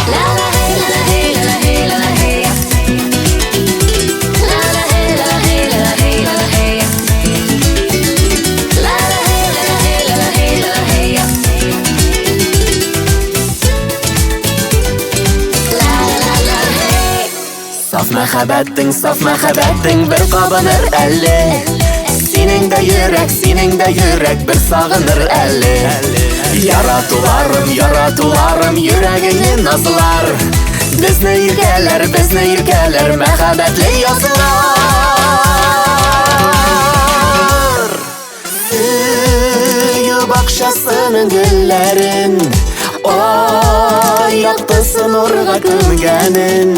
La la hey la la hey la la hey la la hey. La la hey la la hey la la hey la la hey. La la hey la la hey la la hey la la hey. La la la hey. Саф мәхәббәтең, саф мәхәббәтең бер кабыныр әле. Синең дә йөрәк, синең дә йөрәк бер сагыныр әле. Яратуларым, яратуларым йөрәгеңне назлар. Безне иркәләр, безне иркәләр мәхәббәтле язлар. Сөю бакчасының гөлләрен, ай яктысы нурга күмгәнен,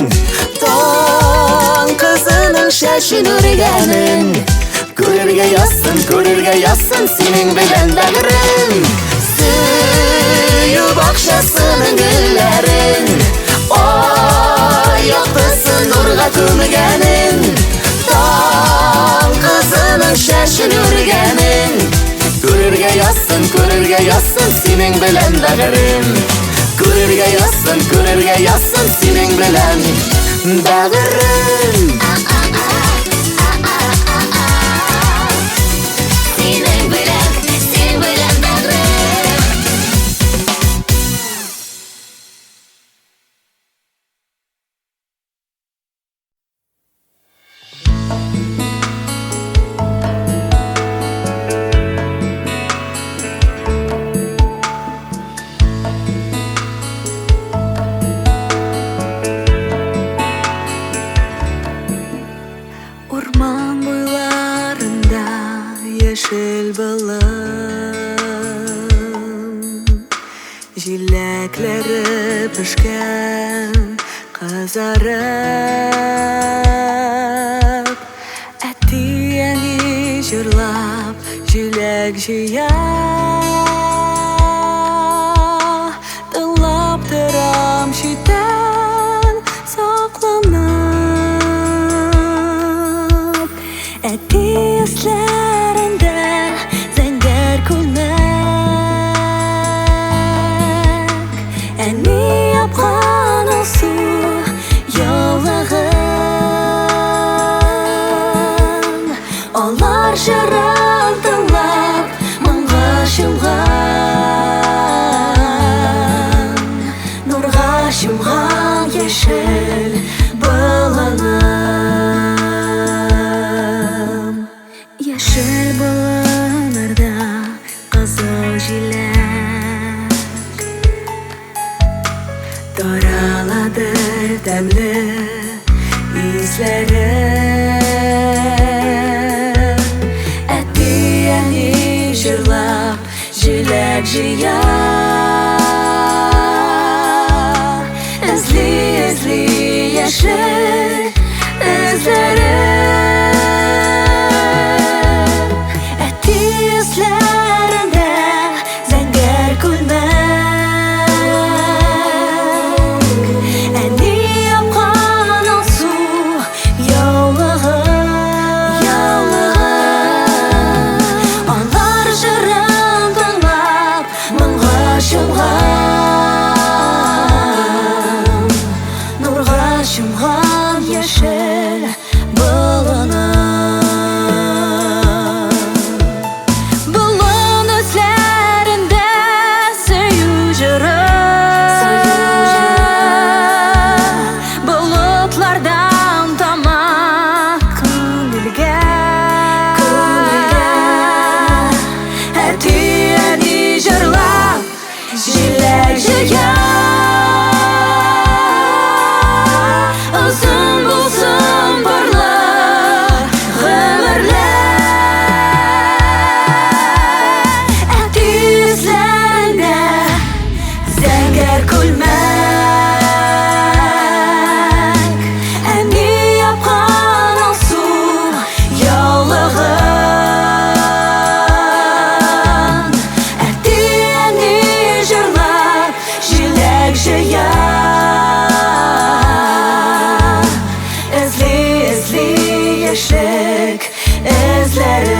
таң кызының чәчен үргәнен. Күрергә язсын, күрергә язсын синең белән бәгырем. Сөю бакчасының гөлләрен, ай яктысы нурга күмгәнен, таң кызының чәчен үргәнен. Күрергә язсын, күрергә язсын синең белән бәгырем. Күрергә язсын, күрергә язсын синең белән бәгырем. Синең белән, синең белән бәгырем. Урман буйларында яшел болын, җиләкләре пешкән кызарып, әти-әни җырлап җиләк җыя. Тыңлап торам читтән сакланып. Әти өсләрендә зәңгәр күлмәк, әни япкан алсу яулыгын. Алар җырын тыңлап моңга чумган, нурга чумган яшел болыным. Яшел болыннарда кызыл җиләк тараладыр тәмле исләре. Әти-әни җырлап җиләк җыя. Эзли, эзли яшьлек эзләрен. Әти өсләрендә зәңгәр күлмәк, әни япкан алсу яулыгы. Алар җырын тыңлап моңга чумган, нурга чумган яшел болыным. Болын өсләрендә сөю җыры, болытлардан тама күңелгә. Әти, әни җырлап җиләк җыя. Озын булсын парлы гомерләр. Әти йөзләрендә зәңгәр күлмәк, әни япкан алсу яулыгын. Әти, әни җырлап җиләк җыя. Эзли, эзли яшьлек эзләрен.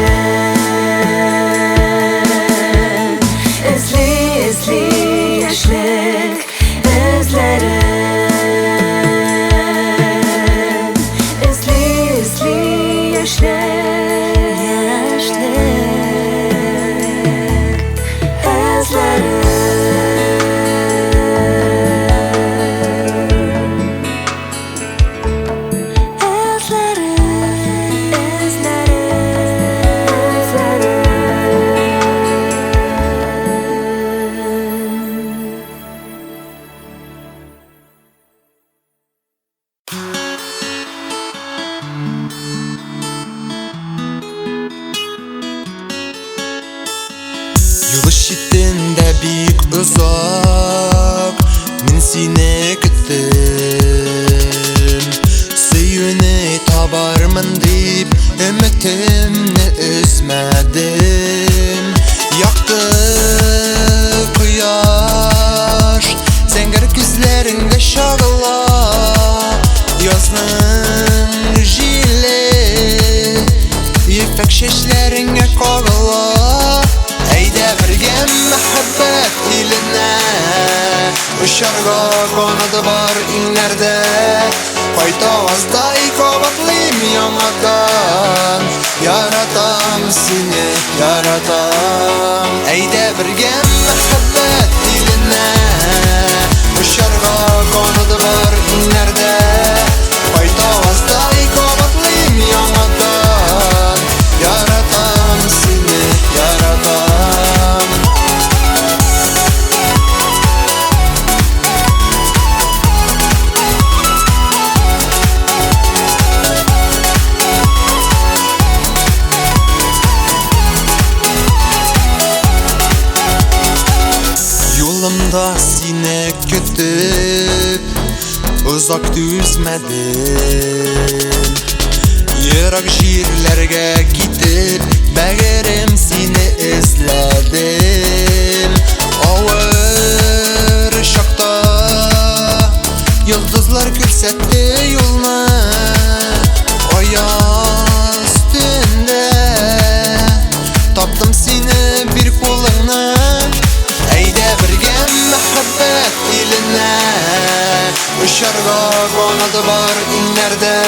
Эзли, эзли яшьлек эзләрен. Эзли, эзли яшьлек эзләрен. Юл читендә бик озак мин сине көттем. Сөюне табармын дип өметемне өзмәдем. Якты кояш зәңгәр күзләреңдә чагыла. Язның җиле ефәк чәчләреңә кагыла. Әйдә бергә мәхәббәт иленә, очарга канаты бар иңнәрдә. Кайтаваздай кабатлыйм яңадан, яратам сине, яратам. Әйдә бергә мәхәббәт иленә, очарга канаты бар иңнәрдә. Кайтаваздай кабатлыйм яңадан, яратам сине, яратам. Юлымда сине көтеп озак түзмәдем. Ерак җирләргә китеп бәгырем сине эзләдем. Авыр чакта йолдызлар күрсәтте юлны. Аяз төндә таптым сине, бир кулыңны. Әйдә бергә мәхәббәт иленә, очарга канаты бар иңнәрдә.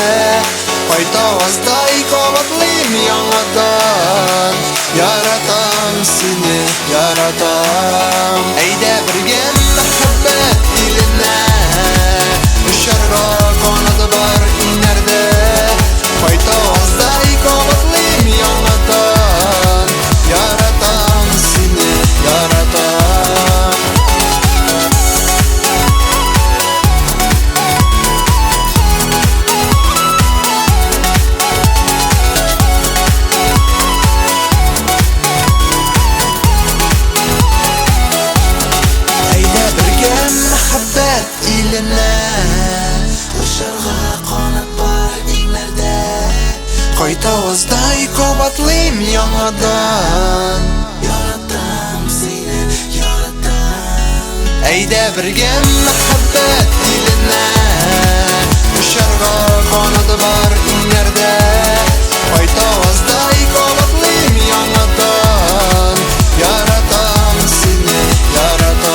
Кайтаваздай кабатлыйм яңадан, яратам сине, яратам. Әйдә бергә мәхәббәт иленә, очарга канаты бар иңнәрдә. Кайтаваздай кабатлыйм яңадан, яратам сине, яратам. Очарга канат бар иңнәрдә. Кайтаваздай кабатлыйм яңадан. Яратам сине, яратам. Әйдә бергә мәхәббәт иленә. Очарга канат бар иңнәрдә. Кайтаваздай кабатлыйм яңадан. Яратам сине, яратам.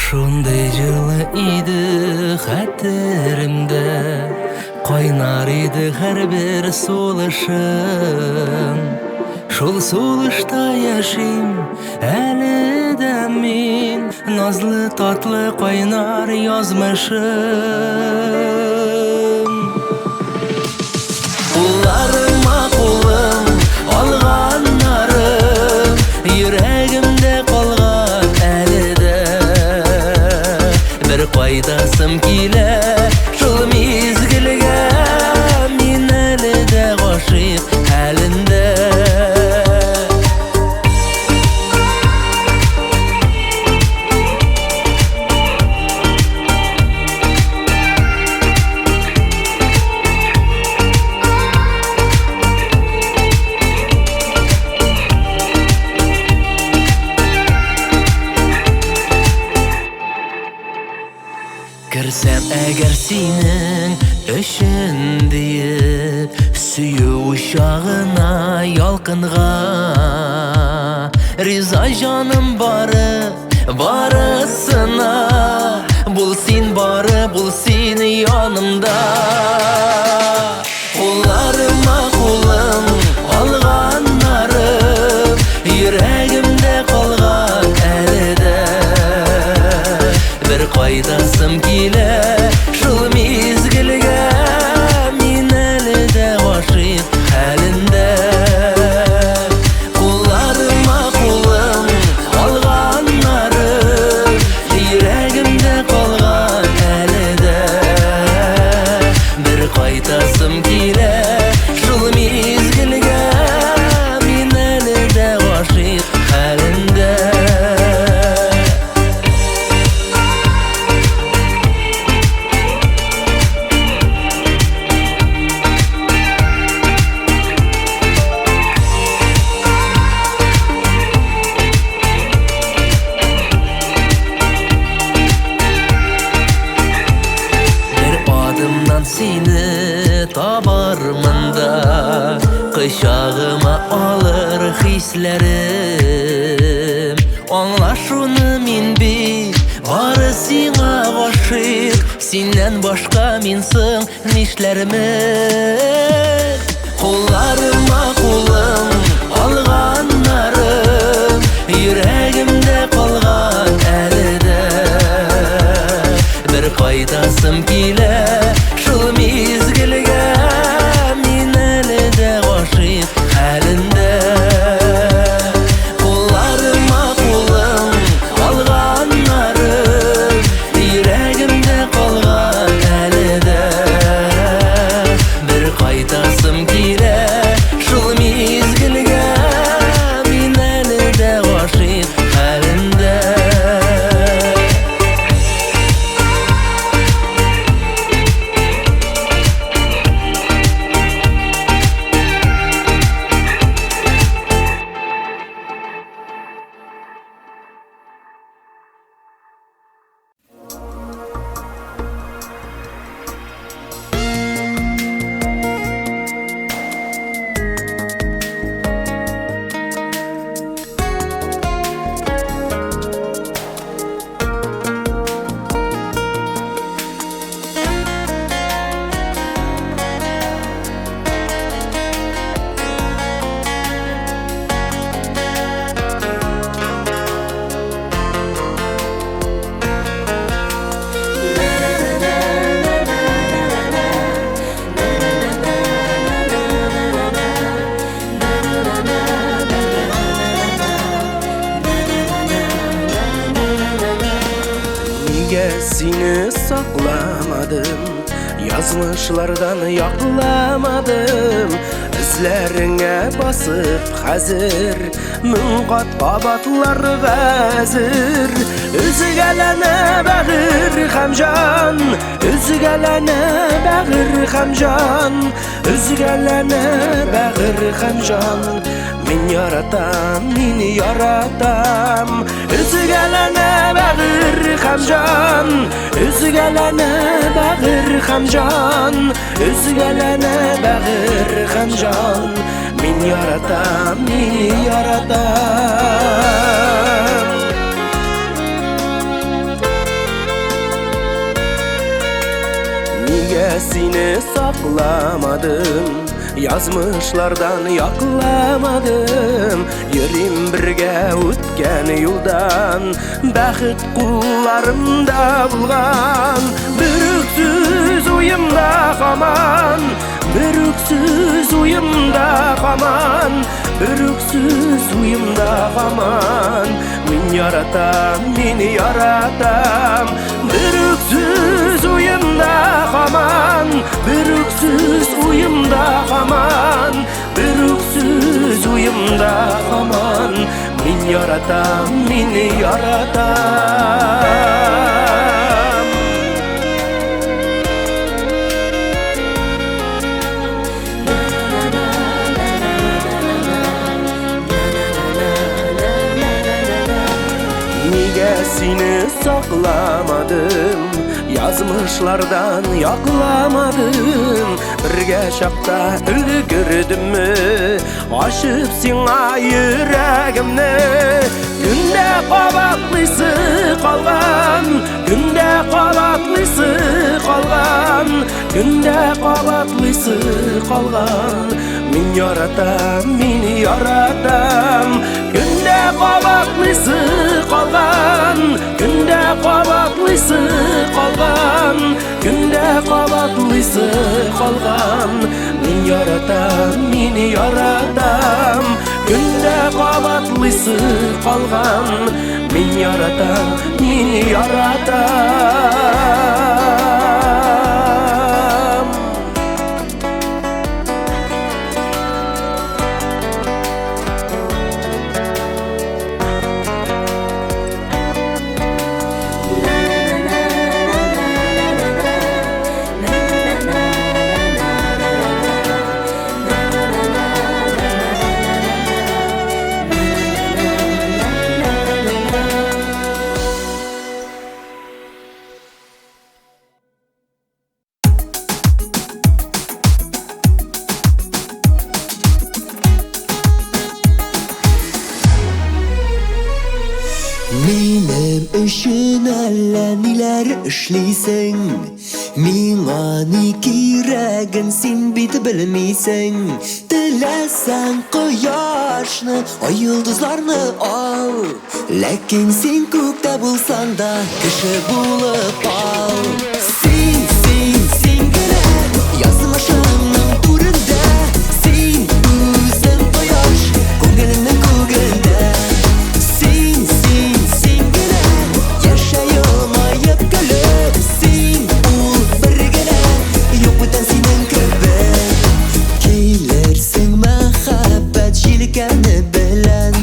Шундый җылы иде хәтеремдә, кайнар иде һәрбер сулышым. Шул сулышта яшим әле дә мин, назлы татлы кайнар язмышым. Кулларыма кулым алганнарым, йөрәгемдә калган әле дә. Бер кайтасым килә шул мизгелгә, мин әле дә гашыйк хәлендә. Керсәм әгәр синең өчен диеп, сөю учагына ялкынга. Риза җаным бары, барысына, бул син бары, бул син янымда. Кулларыма кулым алганнарым, йөрәгемдә калган әле дә. Бер кайтасым килә шул мизгелгә, мин әле дә гашыйк хәлендә. Кулларыма кулым алганнарым, йөрәгемдә калган әле дә. Бер кайтасым килә шул мизгелгә, мин әле дә гашыйк хәлендә. Бер адымнан сине табармын да, кочагыма алыр хисләрем. Аңла шуны, мин бит бары сиңа гашыйк, синнән башка мин соң нишләрмен? Кулларыма кулым алганнарым, йөрәгемдә калган әле дә. Бер кайтасым килә шул мизгелгә, мин әле дә гашыйк хәлендә. Кулларыма кулым алганнарым, йөрәгемдә калган әле дә. Бер кайтасым сине сакламадым, язмышлардан якламадым. Эзләреңә басып хәзер мең кат кабатларга әзер. Өзгәләнә бәгырь һәм җан, өзгәләнә бәгырь һәм җан, өзгәләнә бәгырь һәм җан. Мин яратам, мин яратам. Өзгәләнә бәгырь һәм җан, өзгәләнә бәгырь һәм җан, өзгәләнә бәгырь һәм җан. Мин яратам, мин яратам. Нигә сине сакламадым, язмышлардан якламадым. Йөрим бергә үткән юлдан, бәхет кулларымда булган. Бер үксез уемда һаман, бер үксез уемда һаман, бер үксез уемда һаман. Мин яратам, мин яратам. Бер үксез уемда һаман, бер үксез уемда һаман, бер үксез уемда һаман. Мин яратам, мин яратам. Нигә сине сакламадым, язмышлардан якламадым. Бергә чакта өлгердемме, ачып сиңа йөрәгемне. Көндә кабатлыйсы калган, көндә кабатлыйсы калган, көндә кабатлыйсы калган. Мин яратам, мин яратам. Көндә кабатлыйсы калган, көндә кабатлыйсы калган, көндә кабатлыйсы калган. Мин яратам, мин яратам. Көндә кабатлыйсы калган. Мин яратам, мин яратам. Минем өчен әллә ниләр эшлисең, миңа ни кирәген син бит белмисең. Теләсәң кояшны, ай йолдызларны ал, ләкин син күктә булсаң да кеше булып кал. Син, син, син генә язмышыңның түрендә, син үзең кояш, күңелеңнең күгендә. Син, син, син генә яшә елмаеп көлеп, син ул бер генә, юк бүтән синең кебек. Килерсең мәхәббәт җилкәне белән,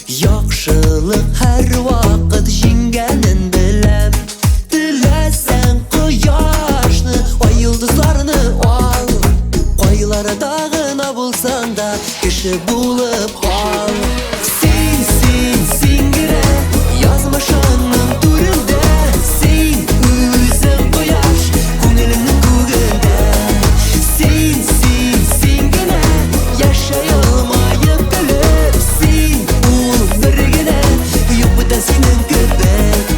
яхшылык һәрвакыт җиңгәнен беләм. Теләсәң кояшны, ай йолдызларны ал, кайларда гына булсаң да кеше булып кал. Син, син, син генә язмышыңның түрендә, син үзең кояш, күңелеңнең күгендә. Син, син, син генә яшә елмаеп көлеп, син ул бер генә, юк бүтән синең кебек.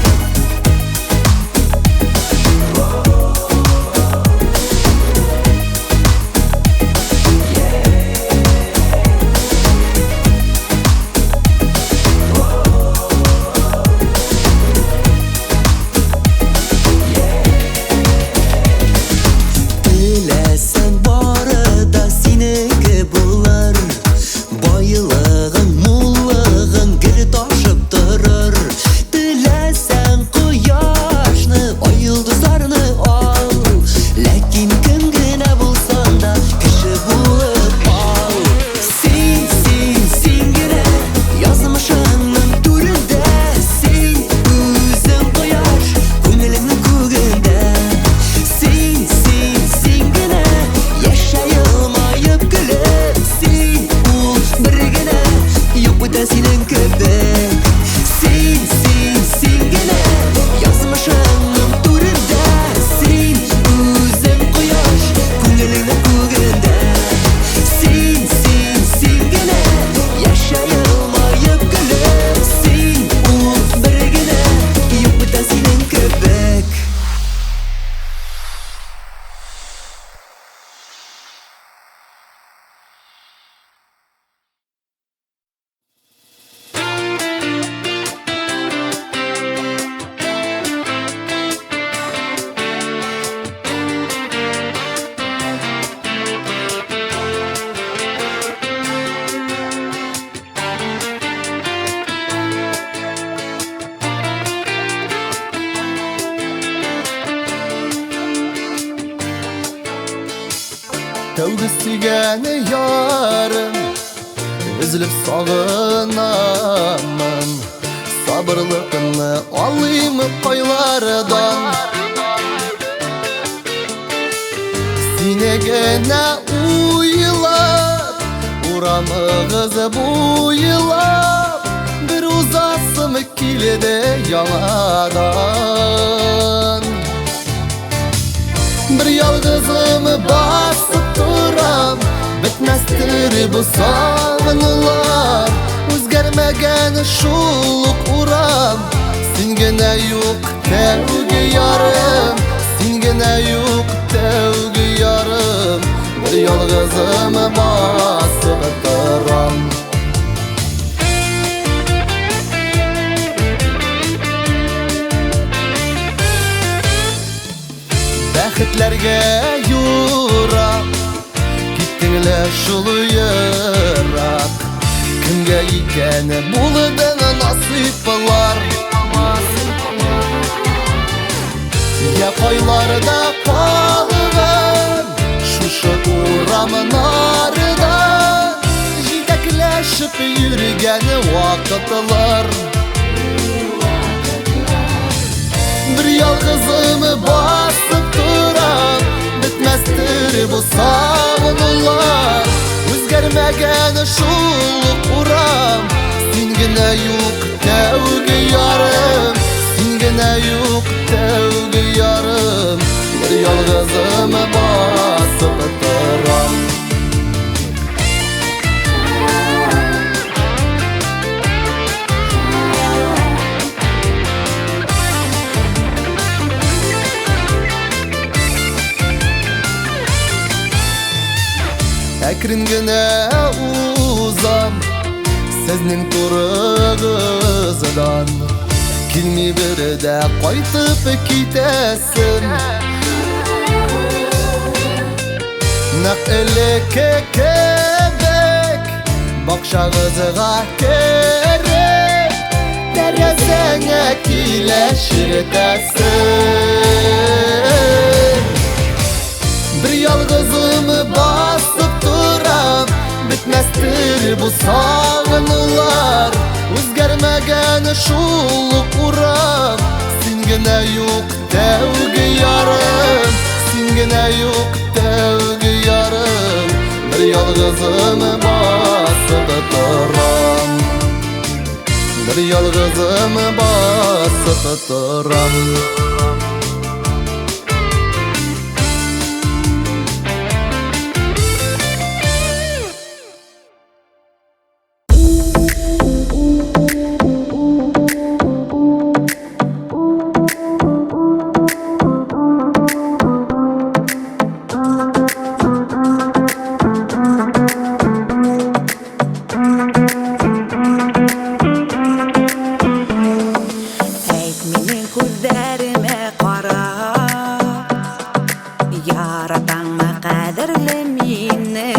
Тәүге сөйгән ярым, өзелеп сагынамын. Сабырлыкны алыйм кайлардан. Сине генә уйлап, урамыгыз буйлап, бер узасым килде яңадан. Бер ялгызым басып торам, бетмәстер бу сагынулар. Үзгәрмәгән шул ук урам, син генә юк, тәүге ярым, син генә юк, тәүге ярым. Бер ялгызым басып торам. Бәхетләргә юрап, киттең лә шул ерак. Кемгә икәне булдың насыйплар. Я кайларда калган, шушы урамнарда җитәкләшеп йөргән вакытлар. Бер ялгызым басып торам, бетмәстер бу сагынулар. Үзгәрмәгән шул ук урам, син генә юк, тәүге ярым, син генә юк, тәүге ярым. Бер ялгызым басып торам. Әкрен генә узам сезнең турыгыздан, килми бер дә кайтып китәсем. Нәкъ элекке кебек бакчагызга кереп, тәрәзәңә киләшертәсем. Бер ялгызым басып торам, бетмәстер бу сагынулар. Үзгәрмәгән шул ук урам, син генә юк, тәүге ярым, син генә юк, тәүге ярым. Бер ялгызым басып торам, бер ялгызым басып торам. Әйт минем күзләремә карап, яратаңмы кадерле мине?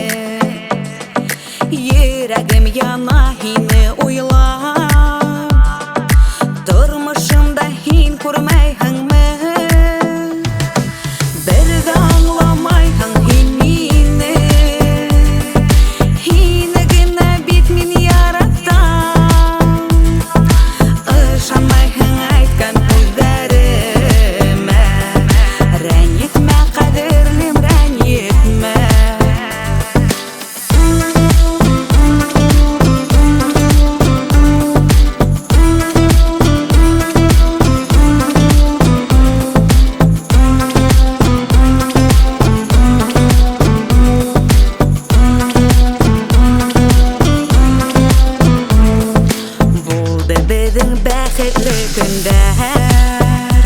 Йөрәгем яна һине уйлап, тормышымда һин күрмәйһеңме? Бер дә аңламайһың һин мине. Һине генә бит мин яратам. Ышанмайһың әйткән һүҙҙәремә. Рәнйетмә, ҡәҙерлем, рәнйетмә. Булды беҙҙең бәхетле көндәр,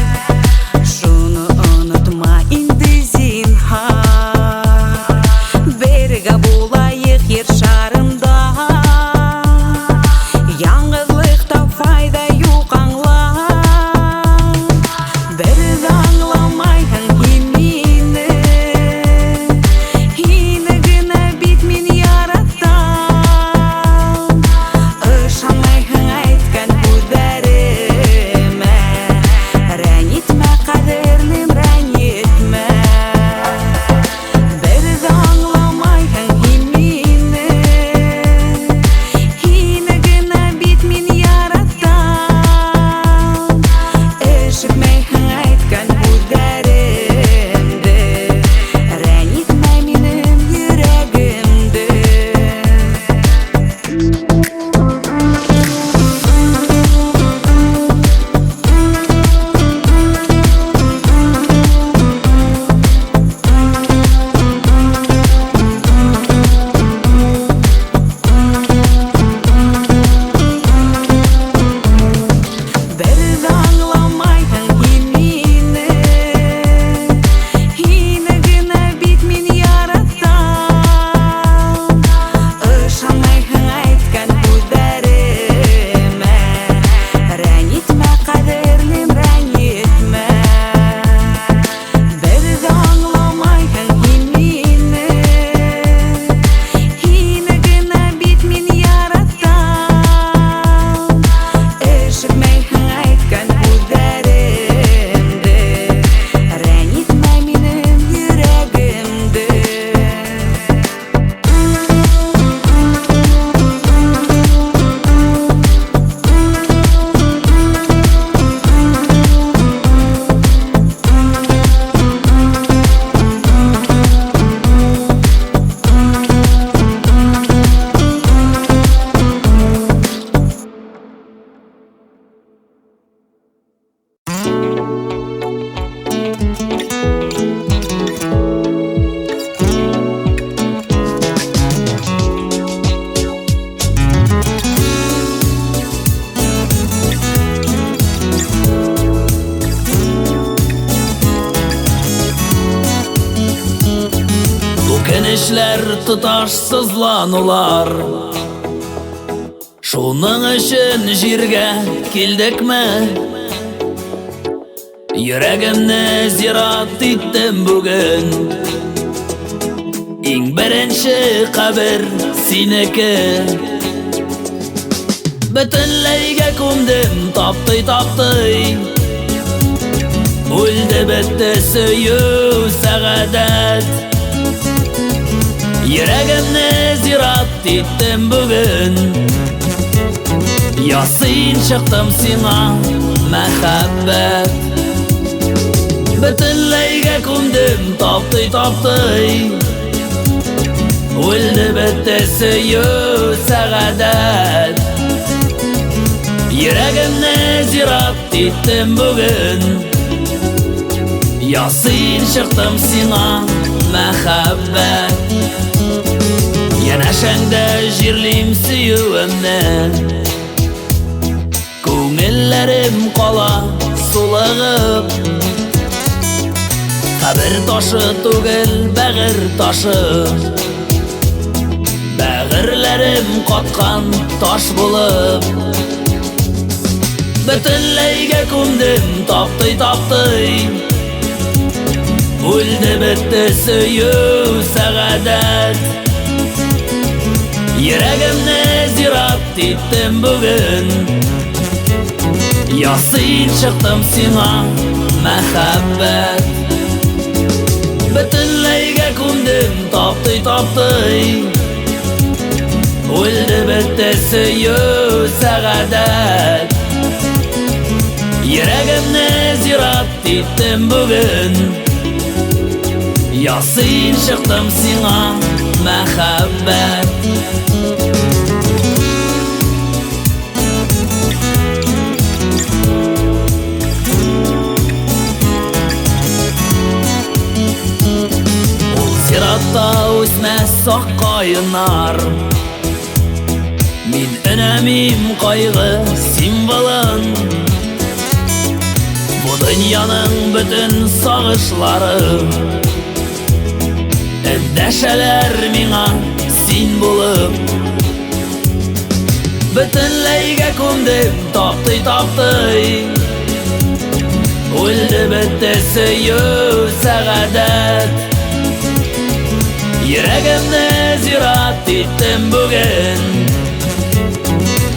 шуны онотма инде зинһар. Бергә булайыҡ ер шарында, яңғыҙлыҡта файҙа юҡ, аңла. Бер ҙә аңламайһың һин мине. Һине генә бит мин яратам. Ышанмайһың әйткән һүҙҙәремә. Үкенечләр тоташ сызланулар. Шуның өчен җиргә килдекме? Йөрәгемне зират иттем бүген. Иң беренче кабер синеке. Бөтенләйгә күмдем, таптый-таптый. Үлде бетте сөю сәгадәт. Йөрәгемне зират иттем бүген. Ясин чыктым сиңа мәхәббәт. Бөтенләйгә күмдем, таптый-таптый. Үлде бетте сөю сәгадәт. Йөрәгемне зират иттем бүген. Ясин чыктым сиңа мәхәббәт. Янәшәңдә җирлим сөюемне. Күңелләрем кала сулыгып. Кабер ташы түгел, бәгырь ташы. Бәгырьләрем каткан таш булып. Бөтенләйгә күмдем, таптый-таптый. Үлде бетте сөю сәгадәт. Йөрәгемне зират иттем бүген. Ясин чыктым сиңа мәхәббәт. Бөтенләйгә күмдем, таптый-таптый. Үлде бетте сөю сәгадәт. Йөрәгемне зират иттем бүген. Ясин чыктым сиңа мәхәббәт. Ул зиратта үсмәс ак каеннар. Мин өнәмим кайгы символын. Бу дөньяның бөтен сагышлары эндәшәләр миңа син булып. Бөтенләйгә күмдем, таптый-таптый. Үлде бетте сөю сәгадәт. Йөрәгемне зират иттем бүген.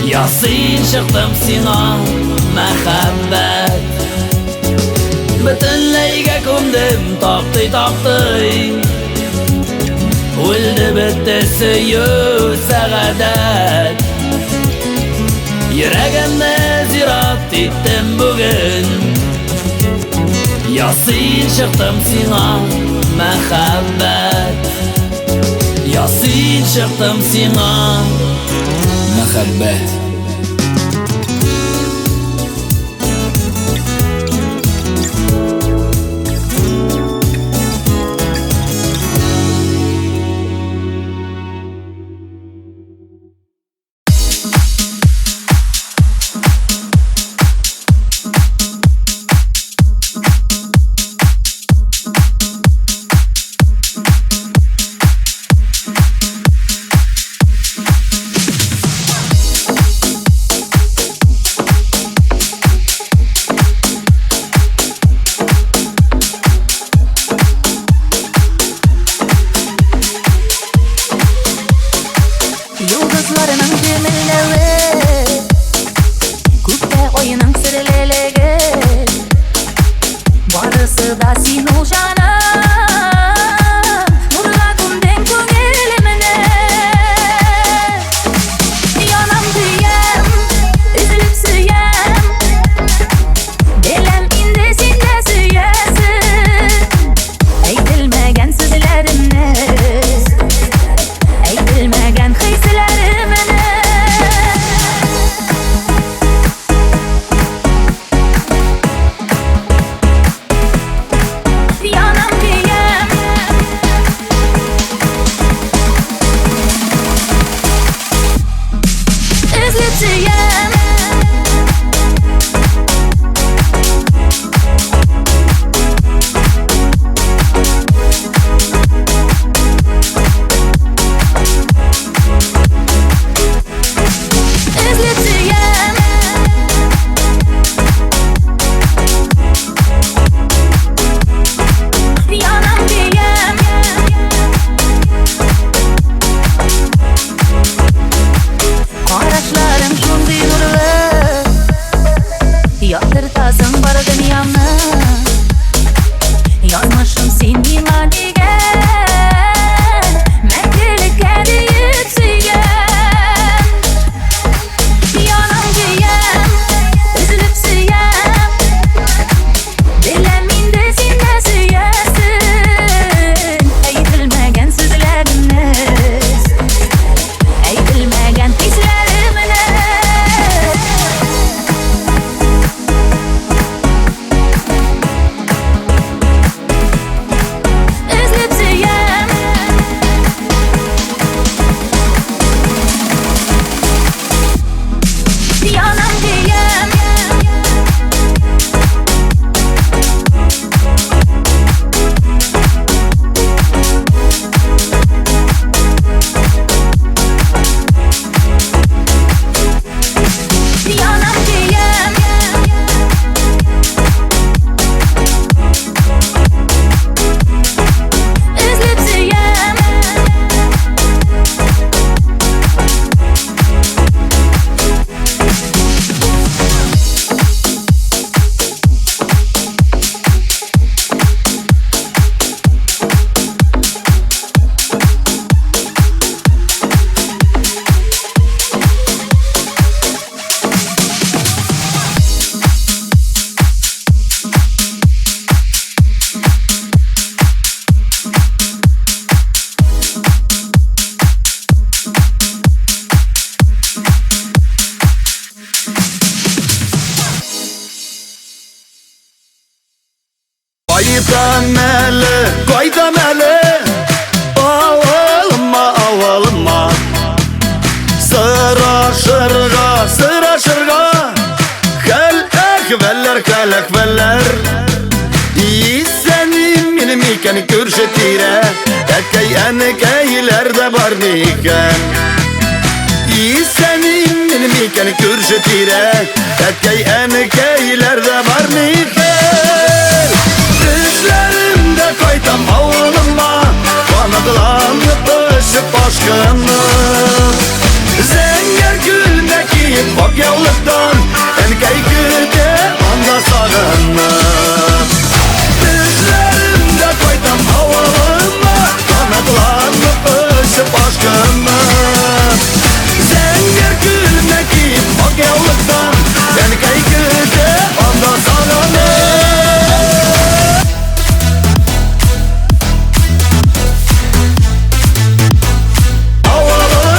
Ясин чыктым сиңа мәхәббәт. Бөтенләйгә күмдем, таптый-таптый. Үлде бетте сөю сәгадәт. Йөрәгемне зират иттем бүген. Ясин чыктым сиңа мәхәббәт. Ясин чыктым сиңа мәхәббәт. Яктыртасың бар дөньямны. Язмышым син миңа дигән, мәңгелеккә диеп сөйгән. Янам көям, өзелеп сөям. Беләм инде син дә сөясең. Әйтелмәгән сүзләремне, әйтелмәгән хисләремне. Өзелеп сөям. Янам көям. Янам көям. Өзелеп сөям. Кайтам әле, кайтам әле, авылыма, авылыма. Сырашырга, сырашырга, хәл әхвәлләр, хәл әхвәлләр. Исән минем икән күрше тирә, әткәй әнекәйләр дә бар микән? Исән минем икән күрше тирә, әткәй әнекәйләр дә бар микән? Төшләремдә кайтам авылыма, канатланып очып ашкынып. Зәңгәр күлмәк киеп ак яулыктан, әнкәй көтә анда сагынып. Төшләремдә кайтам авылыма, канатланып очып ашкынып. Зәңгәр күлмәк киеп ак яулыктан, әнкәй көтә анда сагынып. Авылыма.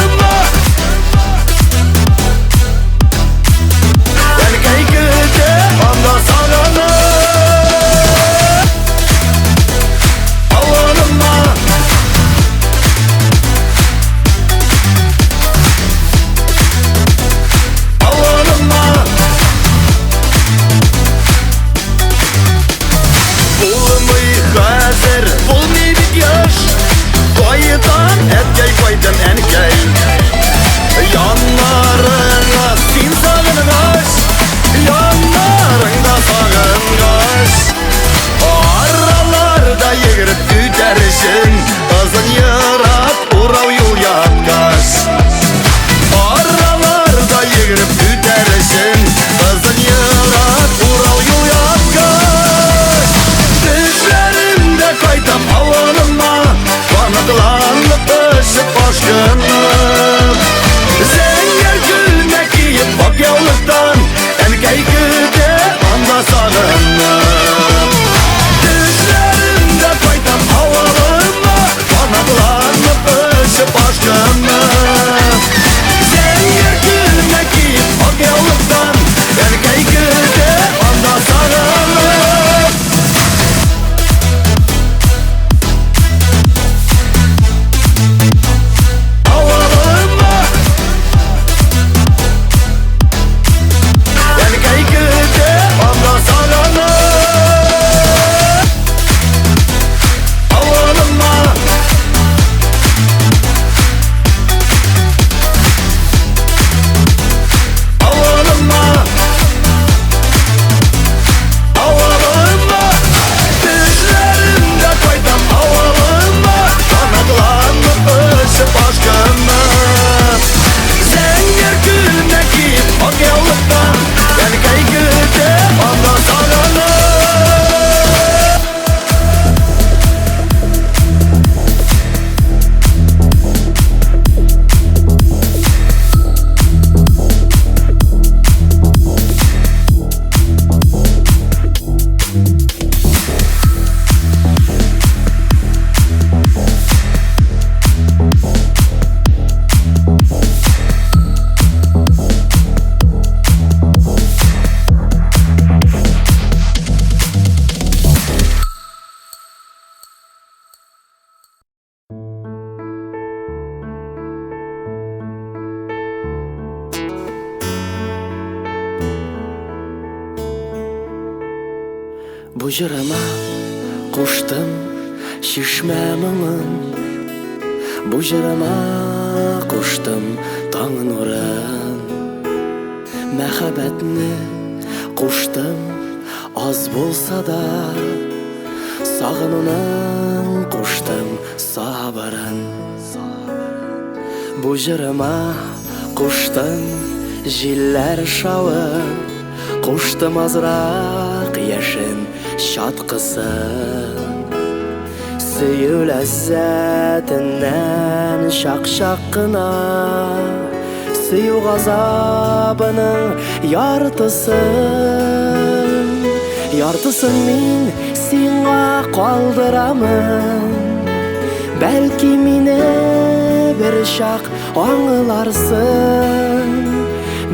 Бу җырыма куштым чишмә моңын, Бу җырыма куштым таң нурын. Мәхәббәтне куштым аз булса да, Сагынуның куштым сабырын. Бу җырыма куштым җилләр шавын, Куштым азрак яшен чаткысын. Сөю ләззәтеннән чак-чак кына, Сөю газабының яртысын. Яртысын мин сиңа калдырамын, Бәлки мине бер чак аңларсың.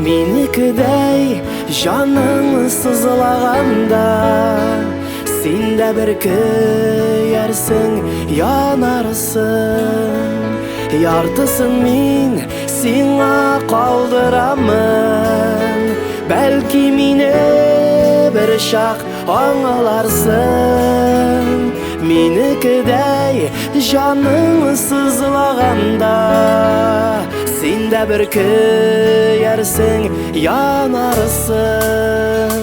Минекедәй җаның сызлаганда, Син дә бер көярсең, янарсың. Яртысын мин сиңа калдырамын, Бәлки мине бер чак аңларсың. Минекедәй җаның сызлаганда, Син дә бер көярсең, янарсың.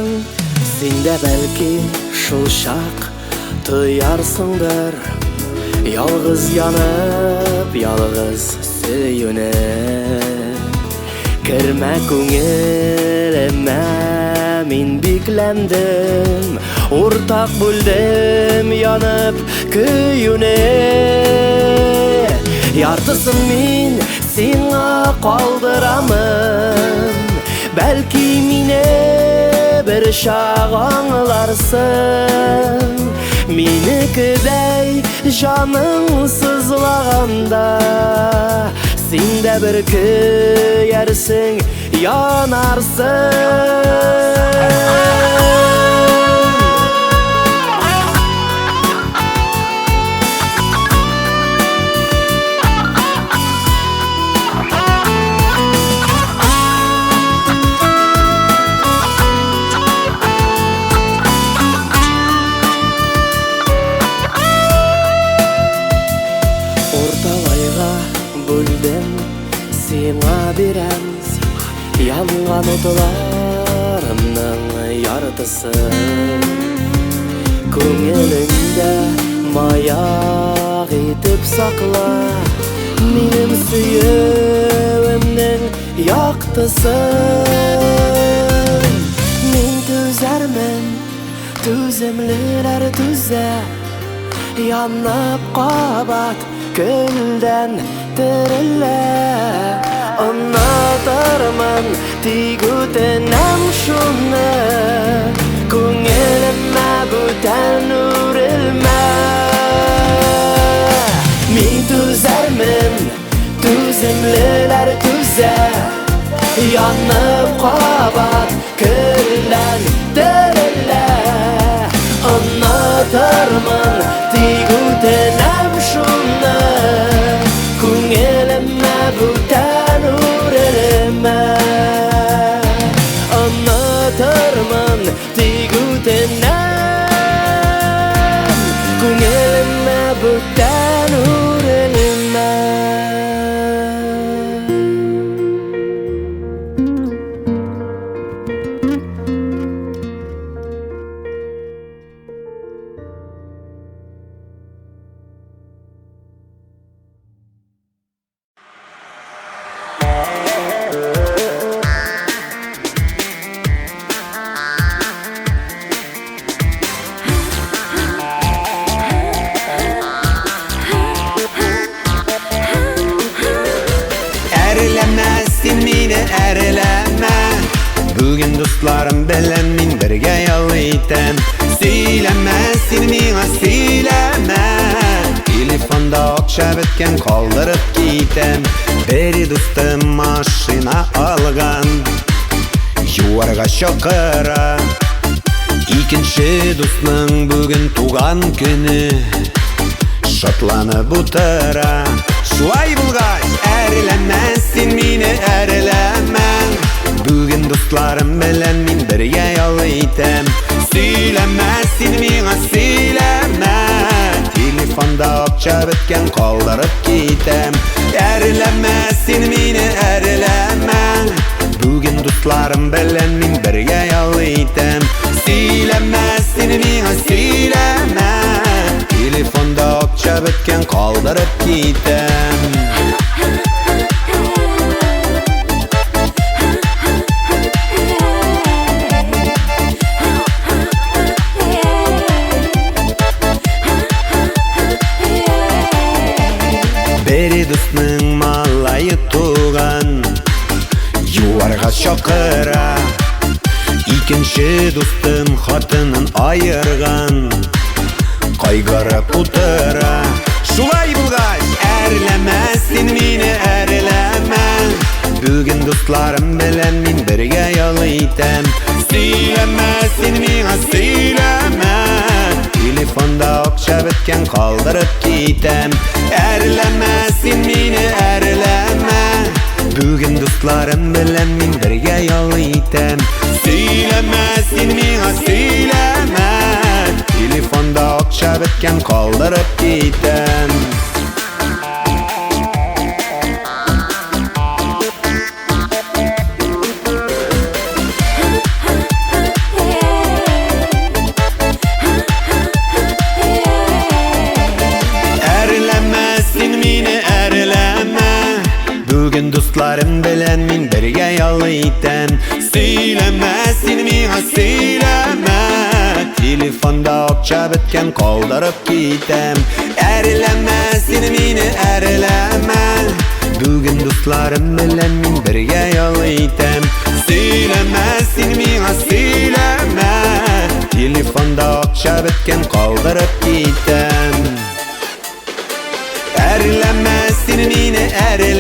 Син дә бәлки шул чак тоярсыңдыр, Ялгыз янып, ялгыз сөюне. Кермә күңелемә, мин бикләндем, Уртак бүлдем янып көюне. Яртысын мин сиңа калдырамын, Бәлки мине бер чак аңларсың. Минекедәй җаның сызлаганда, Син дә бер көярсең, янарсың. Урталайга бүлдем, сиңа бирәм Янган утларымның яртысын. Күңелеңдә маяк итеп сакла Минем сөюемнең яктысын. Мин түзәрмен, түземлеләр түзә, Янып кабат көлдән терелә. Онытырмын, тик үтенәм шуны, Күңелемә бүтән үрелмә. Мин түзәрмен, түземлеләр түзә, Янып кабат көлдән терелә. Онытырмын, тик үтенәм шуны, Күңелемә бүтән үрелмә. Онытырмын, тик үтенәм, Күңелемә бүтән үрелмә. Әрләмә син мине, әрләмә. Бүген дусларым белән мин бергә ял итәм. Сөйләмә син миңа, сөйләмә. Телефонда акча беткән, калдырып китәм. Бер дустым машина алган, юарга чакыра. Икенче дусның бүген туган көне, шатланып утыра. Шулай булгач, әрләмә син мине, әрләмә. Бүген дусларым белән мин бергә ял итәм. Сөйләмә син миңа, миңа, сөйләмә. Телефонда акча беткән, калдырып китәм. Әрләмә син мине, әрләмә. Бүген дусларым белән мин бергә ял итәм. Сөйләмә син миңа, сөйләмә. Телефонда акча беткән, калдырып китәм. Бер дусның малае туган, юарга чакыра. Икенче дустым хатынын аерган, кайгырып утыра. Шулай булгач, әрләмә син мине, әрләмә. Бүген дусларым белән мин бергә ял итәм. Сөйләмә син миңа, сөйләмә. Телефонда акча беткән, калдырып китәм. Әрләмә син мине, әрләмә. Бүген дусларым белән мин бергә ял итәм. Сөйләмә син миңа, сөйләмә. Телефонда акча беткән, калдырып китәм. Әрләмә син мине, әрләмә. Бүген дусларым белән мин бергә ял итәм. Сөйләмә син миңа, сөйләмә. Телефонда акча беткән, калдырып китәм. Әрләмә син мине, әрләмә. Бүген дусларым белән мин бергә ял итәм. Сөйләмә син миңа, сөйләмә. Телефонда акча беткән, калдырып китәм. Әрләмә син мине, әрләмә.